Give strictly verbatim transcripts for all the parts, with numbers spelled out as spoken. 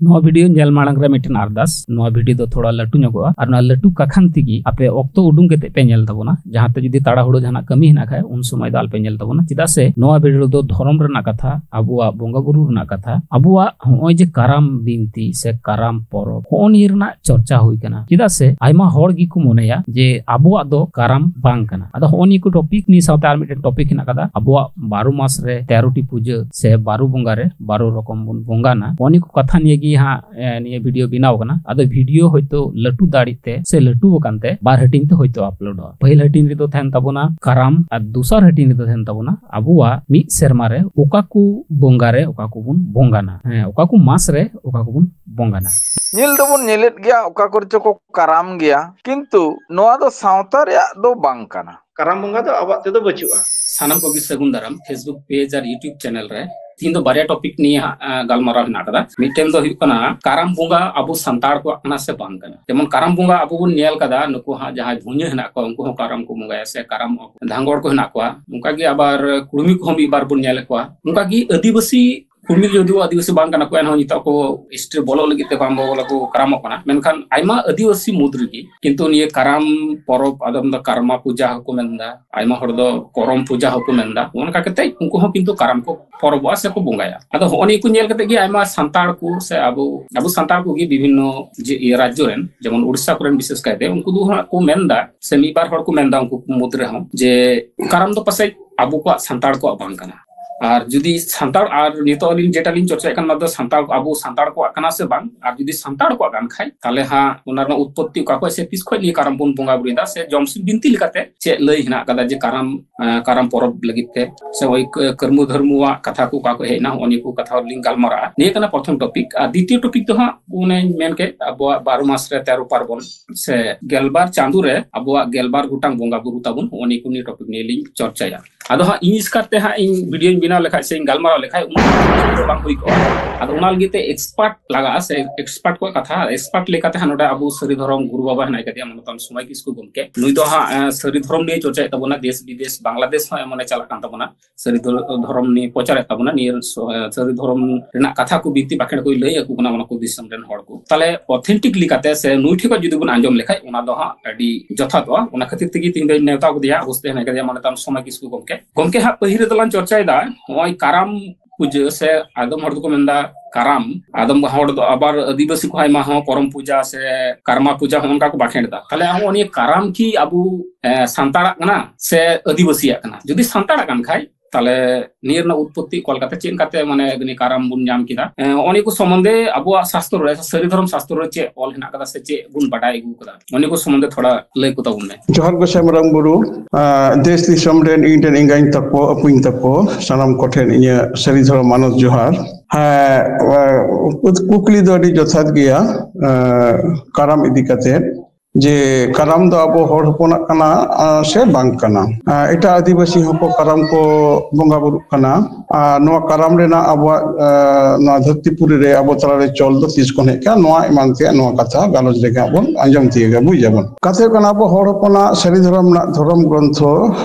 ᱱᱚᱣᱟ ᱵᱷᱤᱰᱤᱭᱳ ᱧᱮᱞ ᱢᱟᱲᱟᱝ ᱨᱮ ᱢᱤᱫᱴᱮᱱ ᱟᱨᱫᱟᱥ, ᱱᱚᱣᱟ ᱵᱷᱤᱰᱤᱭᱳ ᱫᱚ ᱛᱷᱚᱲᱟ ᱞᱟᱹᱴᱩ ᱧᱚᱜᱚᱜᱼᱟ, ᱟᱨ ᱱᱚᱣᱟ ᱞᱟᱹᱴᱩ ᱠᱟᱠᱷᱟᱱ ᱛᱮᱜᱮ ᱟᱯᱮ ᱚᱠᱛᱚ ᱩᱰᱩᱝ ᱠᱟᱛᱮ ᱯᱮ ᱧᱮᱞ ᱛᱟᱵᱚᱱᱟ᱾ ᱡᱟᱦᱟᱸ ᱛᱮ ᱡᱩᱫᱤ ᱛᱟᱲᱟᱦᱩᱲᱟᱹ ᱡᱟᱦᱟᱱᱟᱜ ᱠᱟᱹᱢᱤ ᱦᱮᱱᱟᱜ ᱠᱷᱟᱡ, ᱩᱱ ᱥᱚᱢᱚᱭ ᱫᱚ ᱟᱞᱚᱯᱮ ᱧᱮᱞ ᱛᱟᱵᱚᱱᱟ, ᱪᱮᱫᱟᱜ ᱥᱮ ᱱᱚᱣᱟ ᱵᱷᱤᱰᱤᱭᱳ ᱫᱚ ᱫᱷᱚᱨᱚᱢ ᱨᱮᱱᱟᱜ ᱠᱟᱛᱷᱟ, ᱟᱵᱚᱣᱟᱜ ᱵᱚᱸᱜᱟ ᱵᱩᱨᱩ ᱨᱮᱱᱟᱜ ᱠᱟᱛᱷᱟ, ᱟᱵᱚᱣᱟᱜ ᱦᱚᱸᱜᱼᱚᱭ ᱡᱮ ᱠᱟᱨᱟᱢ ᱵᱤᱱᱛᱤ ᱥᱮ ᱠᱟᱨᱟᱢ ᱯᱚᱨᱚᱵᱽ, ᱦᱚᱸᱜᱼᱚ ᱱᱤᱭᱟᱹ ᱨᱮᱱᱟᱜ ᱪᱚᱨᱪᱟ ᱦᱩᱭ ᱠᱟᱱᱟ᱾ ᱪᱮᱫᱟᱜ ᱥᱮ ᱟᱭᱢᱟ ᱦᱚᱲ ᱜᱮᱠᱚ ᱢᱚᱱᱮᱭᱟ ᱡᱮ ᱟᱵᱚᱣᱟᱜ ᱫᱚ ᱠᱟᱨᱟᱢ ᱵᱟᱝ ᱠᱟᱱᱟ᱾ ᱟᱫᱚ ᱦᱚᱸᱜᱼᱚ ᱱᱤᱭᱟᱹ ᱠᱚ ᱴᱚᱯᱤᱠ ᱱᱤᱭᱟᱹ ᱥᱟᱶᱛᱮ ᱟᱨ ᱢᱤᱫᱴᱮᱱ ᱴᱚᱯᱤᱠ ᱦᱮᱱᱟᱜ ᱠᱟᱫᱟ, ᱟᱵᱚᱣᱟᱜ ᱵᱟᱨᱚ ᱢᱟᱥ ᱨᱮ ᱛᱮᱨᱚ ᱴᱤ ᱯᱩᱡᱟᱹ ᱥᱮ ᱵᱟᱨᱚ ᱵᱚᱸᱜᱟ ᱨᱮ ᱵᱟᱨᱚ ᱨᱚᱠᱚᱢ ᱵᱚᱱ ᱵᱚᱸᱜᱟᱱᱟ᱾ ᱦᱚᱸᱜᱼᱚ ᱱᱤᱭᱟᱹ ᱠᱚ ᱠᱟᱛᱷᱟ ᱱᱤᱭᱮ ᱜᱮ ᱦᱟᱸᱜ, ᱮ, ᱱᱤᱭᱟᱹ ᱵᱷᱤᱰᱤᱭᱳ ᱵᱮᱱᱟᱣ ᱠᱟᱱᱟ᱾ ᱟᱫᱚ ᱵᱷᱤᱰᱤᱭᱳ ᱦᱚᱭᱛᱳ ᱞᱟᱹᱴᱩ ᱫᱟᱲᱮ ᱛᱮ ᱥᱮ ᱞᱟᱹᱴᱩ ᱟᱠᱟᱱ ᱛᱮ ᱵᱟᱨ ᱦᱟᱹᱴᱤᱧ ᱛᱮ ᱦᱚᱭᱛᱳ ᱟᱯᱞᱳᱰᱚᱜᱼᱟ᱾ ᱯᱟᱹᱦᱤᱞ ᱦᱟᱹᱴᱤᱧ ᱨᱮᱫᱚ ᱛᱟᱦᱮᱱ ᱛᱟᱵᱚᱱᱟ ᱠᱟᱨᱟᱢ, ᱟᱨ ᱫᱚᱥᱟᱨ ᱦᱟᱹᱴᱤᱧ ᱨᱮᱫᱚ ᱛᱟᱦᱮᱱ ᱛᱟᱵᱚᱱᱟ ᱟᱵᱚᱣᱟᱜ ᱢᱤᱫ ᱥᱮᱨᱢᱟ ᱨᱮ ᱚᱠᱟ ᱠᱚ ᱵᱚᱸᱜᱟ ᱨᱮ ᱚᱠᱟ ᱠᱚᱵᱚᱱ ᱵᱚᱸᱜᱟᱱᱟ, ᱦᱮᱸ, ᱚᱠᱟ ᱠᱚ ᱢᱟᱥ ᱨᱮ ᱚᱠᱟ ᱠᱚᱵᱚᱱ ᱵᱚᱸᱜᱟᱱᱟ᱾ ᱧᱮᱞ ᱫᱚᱵᱚᱱ ᱧᱮᱞᱮᱫ ᱜᱮᱭᱟ, ᱚᱠᱟ ᱠᱚᱨᱮ ᱪᱚ ᱠᱚ ᱠᱟᱨᱟᱢ ᱜᱮᱭᱟ, ᱠᱤᱱᱛᱩ ᱱᱚᱣᱟ ᱫᱚ ᱥᱟᱶᱛᱟ ᱨᱮᱭᱟᱜ ᱫᱚ ᱵᱟᱝ ᱠᱟᱱᱟ᱾ ᱠᱟᱨᱟᱢ ᱵᱚᱸᱜᱟ ᱫᱚ ᱟᱵᱚᱣᱟᱜ ᱛᱮᱫᱚ ᱵᱟᱹᱪᱩᱜᱼᱟ᱾ ᱥᱟᱱᱟᱢ ᱠᱚᱜᱮ ᱥᱟᱹᱜᱩᱱ ᱫᱟᱨᱟᱢ Facebook page ᱟᱨ YouTube channel ᱨᱮ᱾ ᱛᱤᱦᱤᱧ ᱫᱚ ᱵᱟᱨᱭᱟ ᱴᱚᱯᱤᱠ ᱱᱤᱭᱮ ᱦᱟᱸᱜ, ᱟ, ᱜᱟᱞᱢᱟᱨᱟᱣ ᱦᱮᱱᱟᱜ ᱟᱠᱟᱫᱟ᱾ ᱢᱤᱫᱴᱮᱱ ᱫᱚ ᱦᱩᱭᱩᱜ ᱠᱟᱱᱟ, ᱠᱟᱨᱟᱢ ᱵᱚᱸᱜᱟ ᱟᱵᱚ ᱥᱟᱱᱛᱟᱲ ᱠᱚᱣᱟᱜ ᱠᱟᱱᱟ ᱥᱮ ᱵᱟᱝ ᱠᱟᱱᱟ? ᱡᱮᱢᱚᱱ ᱠᱟᱨᱟᱢ ᱵᱚᱸᱜᱟ ᱟᱵᱚ ᱵᱚᱱ ᱧᱮᱞ ᱠᱟᱫᱟ, ᱱᱩᱠᱩ ᱦᱟᱸᱜ ᱡᱟᱦᱟᱸᱭ ᱵᱷᱩᱧᱟᱹ ᱦᱮᱱᱟᱜ ᱠᱚᱣᱟ, ᱩᱱᱠᱩ ᱦᱚᱸ ᱠᱟᱨᱟᱢ ᱠᱚ ᱵᱚᱸᱜᱟᱭᱟ ᱥᱮ ᱠᱟᱨᱟᱢ ᱫᱷᱟᱸᱜᱚᱲ ᱠᱚ ᱦᱮᱱᱟᱜ ᱠᱚᱣᱟ᱾ ᱚᱱᱠᱟᱜᱮ ᱟᱵᱟᱨ ᱠᱩᱲᱢᱤ ᱠᱚᱦᱚᱸ ᱢᱤᱫ ᱵᱟᱨ ᱵᱚᱱ ᱧᱮᱞᱮᱫ ᱠᱚᱣᱟ᱾ ᱚᱱᱠᱟᱜᱮ ᱟᱹᱫᱤᱵᱟᱹᱥᱤ ᱠᱩᱲᱢᱤ ᱡᱩᱫᱤ ᱟᱹᱫᱤᱵᱟᱹᱥᱤ ᱵᱟᱝ ᱠᱟᱱᱟ ᱠᱚ, ᱮᱱᱦᱚᱸ ᱱᱤᱛᱚᱜ ᱠᱚ ᱦᱤᱥᱴᱨᱤ ᱵᱚᱞᱚᱜ ᱞᱟᱹᱜᱤᱫ ᱛᱮ ᱵᱟᱝ ᱵᱚᱞᱚ ᱠᱚ ᱠᱟᱨᱟᱢᱚᱜ ᱠᱟᱱᱟ᱾ ᱢᱮᱱᱠᱷᱟᱱ ᱟᱭᱢᱟ ᱟᱹᱫᱤᱵᱟᱹᱥᱤ ᱢᱩᱫᱽ ᱨᱮᱜᱮ ᱠᱤᱱᱛᱩ ᱱᱤᱭᱟᱹ ᱠᱟᱨᱟᱢ ᱯᱚᱨᱚᱵᱽ, ᱟᱫᱚᱢ ᱫᱚ ᱠᱟᱨᱢᱟ ᱯᱩᱡᱟ ᱦᱚᱸᱠᱚ ᱢᱮᱱᱫᱟ, ᱟᱭᱢᱟ ᱦᱚᱲ ᱫᱚ ᱠᱚᱨᱚᱢ ᱯᱩᱡᱟ ᱦᱚᱸᱠᱚ ᱢᱮᱱᱫᱟ᱾ ᱚᱱᱠᱟ ᱠᱟᱛᱮ ᱩᱱᱠᱩ ᱦᱚᱸ ᱠᱤᱱᱛᱩ ᱠᱟᱨᱟᱢ ᱠᱚ ᱯᱚᱨᱚᱵᱚᱜᱼᱟ ᱥᱮᱠᱚ ᱵᱚᱸᱜᱟᱭᱟ᱾ ᱟᱫᱚ ᱦᱚᱸᱜᱼᱚ ᱱᱤᱭᱟᱹ ᱠᱚ ᱧᱮᱞ ᱠᱟᱛᱮ ᱜᱮ ᱟᱭᱢᱟ ᱥᱟᱱᱛᱟᱲ ᱠᱚ ᱥᱮ ᱟᱵᱚ, ᱟᱵᱚ ᱥᱟᱱᱛᱟᱲ ᱠᱚᱜᱮ ᱵᱤᱵᱷᱤᱱᱱᱚ ᱡᱮ ᱤᱭᱟᱹ ᱨᱟᱡᱽᱡᱚ ᱨᱮᱱ, ᱡᱮᱢᱚᱱ ᱩᱲᱤᱥᱥᱟ ᱠᱚᱨᱮᱱ ᱵᱤᱥᱮᱥ ᱠᱟᱭᱛᱮ, ᱩᱱᱠᱩ ᱫᱚ ᱦᱟᱸᱜ ᱠᱚ ᱢᱮᱱᱫᱟ, ᱥᱮ ᱢᱤᱫ ᱵᱟᱨ ᱦᱚᱲ ᱠᱚ ᱢᱮᱱᱫᱟ ᱩᱱᱠᱩ ᱠᱚ ᱢᱩᱫᱽ ᱨᱮᱦᱚᱸ, ᱡᱮ ᱠᱟᱨᱟᱢ ᱫᱚ ᱯᱟᱥᱮᱡ ᱟᱵᱚ ᱠᱚᱣᱟᱜ ᱥᱟᱱᱛᱟᱲ ᱠᱚᱣᱟᱜ ᱵᱟᱝ ᱠᱟᱱᱟ᱾ ᱟᱨ ᱡᱩᱫᱤ ᱥᱟᱱᱛᱟᱲ, ᱟᱨ ᱱᱤᱛᱚᱜ ᱟᱹᱞᱤᱧ ᱡᱮᱴᱟ ᱞᱤᱧ ᱪᱚᱨᱪᱟᱭᱮᱫ ᱠᱟᱱ, ᱚᱱᱟ ᱫᱚ ᱥᱟᱱᱛᱟᱲ, ᱟᱵᱚ ᱥᱟᱱᱛᱟᱲ ᱠᱚᱣᱟᱜ ᱠᱟᱱᱟ ᱥᱮ ᱵᱟᱝ, ᱟᱨ ᱡᱩᱫᱤ ᱥᱟᱱᱛᱟᱲ ᱠᱚᱣᱟᱜ ᱠᱟᱱ ᱠᱷᱟᱡ, ᱛᱟᱦᱞᱮ ᱦᱟᱸᱜ ᱚᱱᱟ ᱨᱮᱱᱟᱜ ᱩᱛᱯᱚᱛᱛᱤ ᱚᱠᱟ ᱠᱷᱚᱡ ᱥᱮ ᱛᱤᱥ ᱠᱷᱚᱡ ᱱᱤᱭᱟᱹ ᱠᱟᱨᱟᱢ ᱵᱚᱱ ᱵᱚᱸᱜᱟ ᱵᱩᱨᱩᱭᱮᱫᱟ, ᱥᱮ ᱡᱚᱢᱥᱤᱢ ᱵᱤᱱᱛᱤ ᱞᱮᱠᱟᱛᱮ ᱪᱮᱫ ᱞᱟᱹᱭ ᱦᱮᱱᱟᱜ ᱟᱠᱟᱫᱟ ᱡᱮ ᱠᱟᱨᱟᱢ, ᱮᱸ, ᱠᱟᱨᱟᱢ ᱯᱚᱨᱚᱵᱽ ᱞᱟᱹᱜᱤᱫ ᱛᱮ, ᱥᱮ ᱳᱭ ᱠᱟᱹ-, ᱠᱟᱹᱨᱢᱩ ᱫᱷᱟᱹᱨᱢᱩᱣᱟᱜ ᱠᱟᱛᱷᱟ ᱠᱚ ᱚᱠᱟ ᱠᱷᱚᱡ ᱦᱮᱡ ᱮᱱᱟ, ᱦᱚᱸᱜᱼᱚ ᱱᱤᱭᱟᱹ ᱠᱚ ᱠᱟᱛᱷᱟ ᱞᱤᱧ ᱜᱟᱞᱢᱟᱨᱟᱜᱼᱟ᱾ ᱱᱤᱭᱟᱹ ᱠᱟᱱᱟ ᱯᱨᱚᱛᱷᱚᱢ ᱴᱚᱯᱤᱠ᱾ ᱟᱨ ᱫᱤᱛᱤᱭᱚ ᱴᱚᱯᱤᱠ ᱫᱚ ᱦᱟᱸᱜ ᱚᱱᱮᱧ ᱢᱮᱱ ᱠᱮᱫ, ᱟᱵᱚᱣᱟᱜ ᱵᱟᱨᱚ ᱢᱟᱥ ᱨᱮ ᱛᱮᱨᱚ ᱯᱟᱨᱵᱚᱱ, ᱥᱮ ᱜᱮᱞᱵᱟᱨ ᱪᱟᱸᱫᱳ ᱨᱮ ᱟᱵᱚᱣᱟᱜ ᱜᱮᱞᱵᱟᱨ ᱜᱚᱴᱟᱝ ᱵᱚᱸᱜᱟ ᱵᱩᱨᱩ ᱛᱟᱵᱚᱱ, ᱦᱚᱸᱜᱼᱚ ᱱᱤᱭᱟᱹ ᱠᱚ ᱱᱤᱭᱟᱹ ᱴᱚᱯᱤᱠ ᱱᱤᱭᱮ ᱞᱤᱧ ᱪᱚᱨᱪᱟᱭᱟ᱾ ᱟᱫᱚ ᱦᱟᱸᱜ ᱤᱧ ᱮᱥᱠᱟᱨ ᱛᱮ ᱦᱟᱸᱜ ᱤᱧ ᱵᱷᱤᱰᱤᱭᱳᱧ ᱵᱮᱱᱟᱣ ᱞᱮᱠᱷᱟᱡ ᱥᱮᱧ ᱜᱟᱞᱢᱟᱨᱟᱣ ᱞᱮᱠᱷᱟᱡ ᱩᱱᱟᱹᱜ ᱫᱚ ᱵᱟᱝ ᱦᱩᱭ ᱠᱚᱜᱼᱟ᱾ ᱟᱫᱚ ᱚᱱᱟ ᱞᱟᱹᱜᱤᱫ ᱛᱮ ᱮᱠᱥᱯᱟᱨᱴ ᱞᱟᱜᱟᱜᱼᱟ, ᱥᱮ ᱮᱠᱥᱯᱟᱨᱴ ᱠᱚᱣᱟᱜ ᱠᱟᱛᱷᱟ, ᱮᱠᱥᱯᱟᱨᱴ ᱞᱮᱠᱟᱛᱮ ᱦᱟᱸᱜ ᱱᱚᱰᱮ ᱟᱵᱚ ᱥᱟᱹᱨᱤ ᱫᱷᱚᱨᱚᱢ ᱜᱩᱨᱩ ᱵᱟᱵᱟ ᱦᱮᱱᱟᱭ ᱠᱟᱫᱮᱭᱟ, ᱢᱟᱱᱚᱛᱟᱱ ᱥᱚᱢᱟᱭ ᱠᱤᱥᱠᱩ ᱜᱚᱢᱠᱮ᱾ ᱱᱩᱭ ᱫᱚ ᱦᱟᱸᱜ ᱮ, ᱥᱟᱹᱨᱤ ᱫᱷᱚᱨᱚᱢ ᱱᱤᱭᱮ ᱪᱚᱨᱪᱟᱭᱮᱫ ᱛᱟᱵᱚᱱᱟ, ᱫᱮᱥ ᱵᱤᱫᱮᱥ, ᱵᱟᱝᱞᱟᱫᱮᱥ ᱦᱚᱸ ᱮᱢᱚᱱᱮ ᱪᱟᱞᱟᱜ ᱠᱟᱱ ᱛᱟᱵᱚᱱᱟ, ᱥᱟᱹᱨᱤ ᱫᱷᱚᱨ-, ᱫᱷᱚᱨᱚᱢ ᱱᱤᱭᱮ ᱯᱨᱚᱪᱟᱨᱮᱫ ᱛᱟᱵᱚᱱᱟ, ᱱᱤᱭᱟᱹ ᱥᱚ-, ᱮ, ᱥᱟᱹᱨᱤ ᱫᱷᱚᱨᱚᱢ ᱨᱮᱱᱟᱜ ᱠᱟᱛᱷᱟ ᱠᱚ ᱵᱤᱱᱛᱤ ᱵᱟᱠᱷᱮᱲ ᱠᱚᱭ ᱞᱟᱹᱭ ᱟᱠᱚ ᱠᱟᱱᱟ ᱚᱱᱟ ᱠᱚ ᱫᱤᱥᱚᱢ ᱨᱮᱱ ᱦᱚᱲ ᱠᱚ᱾ ᱛᱟᱦᱞᱮ ᱚᱛᱷᱮᱱᱴᱤᱠ ᱞᱮᱠᱟᱛᱮ ᱥᱮ ᱱᱩᱭ ᱴᱷᱮᱱ ᱠᱷᱚᱱ ᱡᱩᱫᱤ ᱵᱚᱱ ᱟᱸᱡᱚᱢ ᱞᱮᱠᱷᱟᱡ ᱚᱱᱟ ᱫᱚ ᱦᱟᱸᱜ ᱟᱹᱰᱤ ᱡᱚᱛᱷᱟᱛᱚᱜᱼᱟ᱾ ᱚᱱᱟ ᱠᱷᱟᱹᱛᱤᱨ ᱛᱮᱜᱮ ᱛᱮᱦᱮᱧ ᱫᱚᱧ ᱱᱮᱣᱛᱟ ᱠᱟᱫᱮᱭᱟ, ᱩᱯᱟᱹᱥᱛᱮ ᱦᱮᱱᱟᱭ ᱠᱟᱫᱮᱭᱟ ᱢᱟᱱᱚᱛᱟᱱ ᱥᱚᱢᱟᱭ ᱠᱤᱥᱠᱩ ᱜᱚᱢᱠᱮ᱾ ᱜᱚᱢᱠᱮ ᱦᱟᱸᱜ ᱯᱟᱹᱦᱤᱞ ᱨᱮᱫᱚ ᱞᱟᱝ ᱪᱚᱨᱪᱟᱭᱮᱫᱟ ᱱᱚᱜᱼᱚᱭ ᱠᱟᱨᱟᱢ ᱯᱩᱡᱟᱹ, ᱥᱮ ᱟᱫᱚᱢ ᱦᱚᱲ ᱫᱚᱠᱚ ᱢᱮᱱᱫᱟ ᱠᱟᱨᱟᱢ, ᱟᱫᱚᱢ ᱦᱚᱲ ᱫᱚ ᱟᱵᱟᱨ ᱟᱹᱫᱤᱵᱟᱹᱥᱤ ᱠᱚ ᱟᱭᱢᱟ ᱦᱚᱸ ᱠᱚᱨᱚᱢ ᱯᱩᱡᱟ ᱥᱮ ᱠᱟᱨᱢᱟ ᱯᱩᱡᱟ ᱦᱚᱸ ᱚᱱᱠᱟ ᱠᱚ ᱵᱟᱠᱷᱮᱲ ᱮᱫᱟ᱾ ᱛᱟᱦᱞᱮ ᱟᱵᱚ ᱱᱤᱭᱟᱹ ᱠᱟᱨᱟᱢ ᱠᱤ ᱟᱵᱚ, ᱮ, ᱥᱟᱱᱛᱟᱲᱟᱜ ᱠᱟᱱᱟ ᱥᱮ ᱟᱹᱫᱤᱵᱟᱹᱥᱤᱭᱟᱜ ᱠᱟᱱᱟ? ᱡᱩᱫᱤ ᱥᱟᱱᱛᱟᱲᱟᱜ ᱠᱟᱱ ᱠᱷᱟᱡ, ᱛᱟᱦᱞᱮ ᱱᱤᱭᱟᱹ ᱨᱮᱱᱟᱜ ᱩᱛᱯᱚᱛᱛᱤ ᱚᱠᱟ ᱞᱮᱠᱟᱛᱮ, ᱪᱮᱫ ᱞᱮᱠᱟᱛᱮ ᱢᱟᱱᱮ ᱱᱤᱭᱟᱹ ᱠᱟᱨᱟᱢ ᱵᱚᱱ ᱧᱟᱢ ᱠᱮᱫᱟ? ᱮ, ᱱᱚᱜᱼᱚ ᱱᱤᱭᱟᱹ ᱠᱚ ᱥᱚᱢᱵᱚᱱᱫᱷᱮ ᱟᱵᱚᱣᱟᱜ ᱥᱟᱥᱛᱨᱚ ᱨᱮ, ᱥᱟᱹᱨᱤ ᱫᱷᱚᱨᱚᱢ ᱥᱟᱥᱛᱨᱚ ᱨᱮ ᱪᱮᱫ ᱚᱞ ᱦᱮᱱᱟᱜ ᱠᱟᱫᱟ ᱥᱮ ᱪᱮᱫ ᱵᱚᱱ ᱵᱟᱰᱟᱭ ᱟᱹᱜᱩ ᱠᱟᱫᱟ? ᱱᱚᱜᱼᱚ ᱱᱤᱭᱟᱹ ᱠᱚ ᱥᱚᱢᱵᱚᱱᱫᱷᱮ ᱛᱷᱚᱲᱟ ᱞᱟᱹᱭ ᱠᱚ ᱛᱟᱵᱚᱱ ᱢᱮ᱾ ᱡᱚᱦᱟᱨ ᱜᱚᱸᱥᱟᱭ ᱢᱟᱨᱟᱝ ᱵᱩᱨᱩ, ᱟᱸ, ᱫᱮᱥ ᱫᱤᱥᱚᱢ ᱨᱮᱱ ᱤᱧ ᱨᱮᱱ ᱮᱸᱜᱟᱧ ᱛᱟᱠᱚ, ᱟᱹᱯᱩᱧ ᱛᱟᱠᱚ, ᱥᱟᱱᱟᱢ ᱠᱚᱴᱷᱮᱱ ᱤᱧᱟᱹᱜ ᱥᱟᱹᱨᱤ ᱫᱷᱚᱨᱚᱢ ᱢᱟᱱᱚᱛ ᱡᱚᱦᱟᱨ᱾ ᱦᱮᱸ, ᱟᱸ, ᱠᱩᱠᱞᱤ ᱫᱚ ᱟᱹᱰᱤ ᱡᱚᱛᱷᱟᱛ ᱜᱮᱭᱟ, ᱟᱸ, ᱠᱟᱨᱟᱢ ᱤᱫᱤ ᱠᱟᱛᱮ᱾ ᱡᱮ ᱠᱟᱨᱟᱢ ᱫᱚ ᱟᱵᱚ ᱦᱚᱲ ᱦᱚᱯᱚᱱᱟᱜ ᱠᱟᱱᱟ, ᱟᱸ, ᱥᱮ ᱵᱟᱝ ᱠᱟᱱᱟ? ᱟᱸ, ᱮᱴᱟᱜ ᱟᱹᱫᱤᱵᱟᱹᱥᱤ ᱦᱚᱸᱠᱚ ᱠᱟᱨᱟᱢ ᱠᱚ ᱵᱚᱸᱜᱟ ᱵᱩᱨᱩᱜ ᱠᱟᱱᱟ᱾ ᱟᱨ ᱱᱚᱣᱟ ᱠᱟᱨᱟᱢ ᱨᱮᱱᱟᱜ ᱟᱵᱚᱣᱟᱜ, ᱟᱸ, ᱱᱚᱣᱟ ᱫᱷᱟᱹᱨᱛᱤ ᱯᱩᱨᱤ ᱨᱮ ᱟᱵᱚ ᱛᱟᱞᱟᱨᱮ ᱪᱚᱞ ᱫᱚ ᱛᱤᱥ ᱠᱷᱚᱱ ᱦᱮᱡ ᱠᱟᱱᱟ, ᱱᱚᱣᱟ ᱮᱢᱟᱱ ᱛᱮᱭᱟᱜ ᱱᱚᱣᱟ ᱠᱟᱛᱷᱟ ᱜᱟᱞᱚᱪ ᱨᱮᱜᱮ ᱦᱟᱸᱜ ᱵᱚᱱ ᱟᱸᱡᱚᱢ ᱛᱤᱭᱳᱜᱟ, ᱵᱩᱡ ᱟᱵᱚᱱ᱾ ᱠᱟᱛᱷᱟ ᱦᱩᱭᱩᱜ ᱠᱟᱱᱟ, ᱟᱵᱚ ᱦᱚᱲ ᱦᱚᱯᱚᱱᱟᱜ ᱥᱟᱹᱨᱤ ᱫᱷᱚᱨᱚᱢ ᱨᱮᱱᱟᱜ ᱫᱷᱚᱨᱚᱢ ᱜᱨᱚᱱᱛᱷᱚ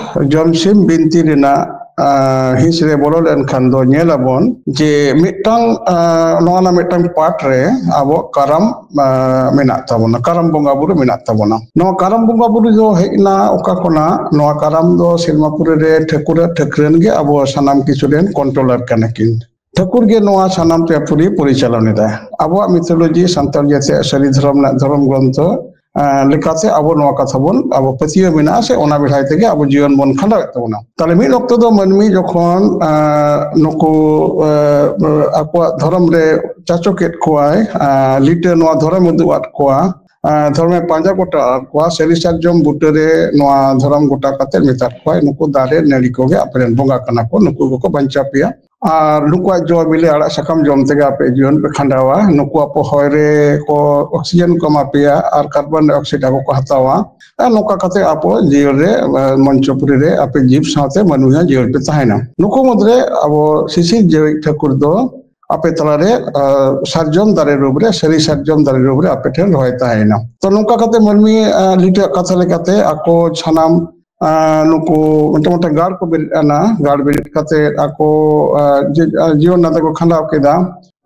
ᱡᱚᱢᱥᱤᱢ ᱵᱤᱱᱛᱤ ᱨᱮᱱᱟᱜ, ᱟᱸ, ᱦᱤᱸᱥ ᱨᱮ ᱵᱚᱞᱚ ᱞᱮᱱᱠᱷᱟᱱ ᱫᱚ ᱧᱮᱞ ᱟᱵᱚᱱ ᱡᱮ ᱢᱤᱫᱴᱟᱝ, ᱟᱸ, ᱱᱚᱣᱟ ᱨᱮᱱᱟᱜ ᱢᱤᱫᱴᱟᱝ ᱯᱟᱴ ᱨᱮ ᱟᱵᱚ ᱠᱟᱨᱟᱢ, ᱟᱸ, ᱢᱮᱱᱟᱜ ᱛᱟᱵᱚᱱᱟ, ᱠᱟᱨᱟᱢ ᱵᱚᱸᱜᱟ ᱵᱩᱨᱩ ᱢᱮᱱᱟᱜ ᱛᱟᱵᱚᱱᱟ᱾ ᱱᱚᱣᱟ ᱠᱟᱨᱟᱢ ᱵᱚᱸᱜᱟ ᱵᱩᱨᱩ ᱫᱚ ᱦᱮᱡ ᱮᱱᱟ ᱚᱠᱟ ᱠᱷᱚᱱᱟᱜ? ᱱᱚᱣᱟ ᱠᱟᱨᱟᱢ ᱫᱚ ᱥᱮᱨᱢᱟ ᱯᱩᱨᱤ ᱨᱮ ᱴᱷᱟᱹᱠᱩᱨ ᱟᱨ ᱴᱷᱟᱹᱠᱨᱟᱹᱱ ᱜᱮ ᱟᱵᱚ ᱥᱟᱱᱟᱢ ᱠᱤᱪᱷᱩ ᱨᱮᱱ ᱠᱚᱱᱴᱨᱳᱞᱟᱨ ᱠᱟᱱᱟ ᱠᱤᱱ᱾ ᱴᱷᱟᱹᱠᱩᱨ ᱜᱮ ᱱᱚᱣᱟ ᱥᱟᱱᱟᱢ ᱯᱮ ᱯᱩᱨᱤ ᱯᱚᱨᱤᱪᱟᱞᱚᱱ ᱮᱫᱟ᱾ ᱟᱵᱚᱣᱟᱜ ᱢᱤᱛᱷᱳᱞᱚᱡᱤ, ᱥᱟᱱᱛᱟᱲ ᱡᱟᱹᱛᱤᱭᱟᱜ ᱥᱟᱹᱨᱤ ᱫᱷᱚᱨᱚᱢ ᱨᱮᱱᱟᱜ ᱫᱷᱚᱨᱚᱢ ᱜᱨᱚᱱᱛᱷᱚ, ᱟᱸ, ᱞᱮᱠᱟᱛᱮ ᱟᱵᱚ ᱱᱚᱣᱟ ᱠᱟᱛᱷᱟ ᱵᱚᱱ, ᱟᱵᱚ ᱯᱟᱹᱛᱭᱟᱹᱣ ᱢᱮᱱᱟᱜᱼᱟ ᱥᱮ ᱚᱱᱟ ᱵᱮᱲᱦᱟᱭ ᱛᱮᱜᱮ ᱟᱵᱚ ᱡᱤᱭᱚᱱ ᱵᱚᱱ ᱠᱷᱟᱸᱰᱟᱣᱮᱫ ᱛᱟᱵᱚᱱᱟ᱾ ᱛᱟᱦᱞᱮ ᱢᱤᱫ ᱚᱠᱛᱚ ᱫᱚ ᱢᱟᱹᱱᱢᱤ ᱡᱚᱠᱷᱚᱱ, ᱟᱸ, ᱱᱩᱠᱩ, ᱟᱸ, ᱟᱠᱚᱣᱟᱜ ᱫᱷᱚᱨᱚᱢ ᱨᱮ ᱪᱟᱪᱚ ᱠᱮᱫ ᱠᱚᱣᱟᱭ, ᱟᱸ, ᱞᱤᱴᱟᱹ ᱱᱚᱣᱟ ᱫᱷᱚᱨᱚᱢ ᱩᱫᱩᱜ ᱟᱫ ᱠᱚᱣᱟ, ᱟᱸ, ᱫᱷᱚᱨᱚᱢᱮ ᱯᱟᱸᱡᱟ ᱜᱚᱴᱟ ᱟᱫ ᱠᱚᱣᱟ, ᱥᱟᱹᱨᱤ ᱥᱟᱨᱡᱚᱢ ᱵᱩᱴᱟᱹᱨᱮ ᱱᱚᱣᱟ ᱫᱷᱚᱨᱚᱢ ᱜᱚᱴᱟ ᱠᱟᱛᱮ ᱢᱮᱛᱟᱫ ᱠᱚᱣᱟᱭ, ᱱᱩᱠᱩ ᱫᱟᱨᱮ ᱱᱟᱹᱲᱤ ᱠᱚᱜᱮ ᱟᱯᱮᱨᱮᱱ ᱵᱚᱸᱜᱟ ᱠᱟᱱᱟ ᱠᱚ, ᱱᱩᱠᱩ ᱜᱮᱠᱚ ᱵᱟᱧᱪᱟᱣ ᱯᱮᱭᱟ᱾ ᱟᱨ ᱱᱩᱠᱩᱣᱟᱜ ᱡᱚ ᱵᱤᱞᱤ ᱟᱲᱟᱜ ᱥᱟᱠᱟᱢ ᱡᱚᱢ ᱛᱮᱜᱮ ᱟᱯᱮ ᱡᱤᱭᱚᱱ ᱯᱮ ᱠᱷᱟᱸᱰᱟᱣᱟ᱾ ᱱᱩᱠᱩ ᱟᱯᱮ ᱦᱚᱭ ᱨᱮ ᱠᱚ oxygen ᱠᱚ ᱮᱢᱟ ᱯᱮᱭᱟ ᱟᱨ carbon dioxide ᱟᱠᱚ ᱠᱚ ᱦᱟᱛᱟᱣᱟ᱾ ᱟᱨ ᱱᱚᱝᱠᱟ ᱠᱟᱛᱮ ᱟᱵᱚ ᱡᱤᱭᱚᱱ ᱨᱮ, ᱟᱸ, ᱢᱚᱧᱪᱚᱯᱩᱨᱤ ᱨᱮ ᱟᱯᱮ ᱡᱤᱵ ᱥᱟᱶᱛᱮ ᱢᱟᱹᱱᱢᱤ ᱦᱚᱸ ᱡᱤᱭᱚᱱ ᱯᱮ ᱛᱟᱦᱮᱱᱟ᱾ ᱱᱩᱠᱩ ᱢᱩᱫᱽᱨᱮ ᱟᱵᱚ ᱥᱤᱥᱤᱨ ᱡᱤᱣᱤ ᱴᱷᱟᱹᱠᱩᱨ ᱫᱚ ᱟᱯᱮ ᱛᱟᱞᱟᱨᱮ, ᱟᱸ, ᱥᱟᱨᱡᱚᱢ ᱫᱟᱨᱮ ᱨᱩᱯ ᱨᱮ, ᱥᱟᱹᱨᱤ ᱥᱟᱨᱡᱚᱢ ᱫᱟᱨᱮ ᱨᱩᱯ ᱨᱮ ᱟᱯᱮ ᱴᱷᱮᱱ ᱨᱚᱦᱚᱭ ᱛᱟᱦᱮᱱᱟ᱾ ᱛᱚ ᱱᱚᱝᱠᱟ ᱠᱟᱛᱮ ᱢᱟᱹᱱᱢᱤ, ᱟᱸ, ᱞᱤᱴᱟᱹᱣᱟᱜ ᱠᱟᱛᱷᱟ ᱞᱮᱠᱟᱛᱮ ᱟᱠᱚ ᱥᱟᱱᱟᱢ, ᱟᱸ, ᱱᱩᱠᱩ ᱢᱤᱫᱴᱟᱝ ᱢᱤᱫᱴᱟᱝ ᱜᱟᱲ ᱠᱚ ᱵᱮᱨᱮᱫ ᱮᱱᱟ᱾ ᱜᱟᱲ ᱵᱮᱨᱮᱫ ᱠᱟᱛᱮ ᱟᱠᱚ, ᱟᱸ, ᱡᱤ-, ᱟᱸ, ᱡᱤᱭᱚᱱ ᱱᱟᱛᱮ ᱠᱚ ᱠᱷᱟᱸᱰᱟᱣ ᱠᱮᱫᱟ᱾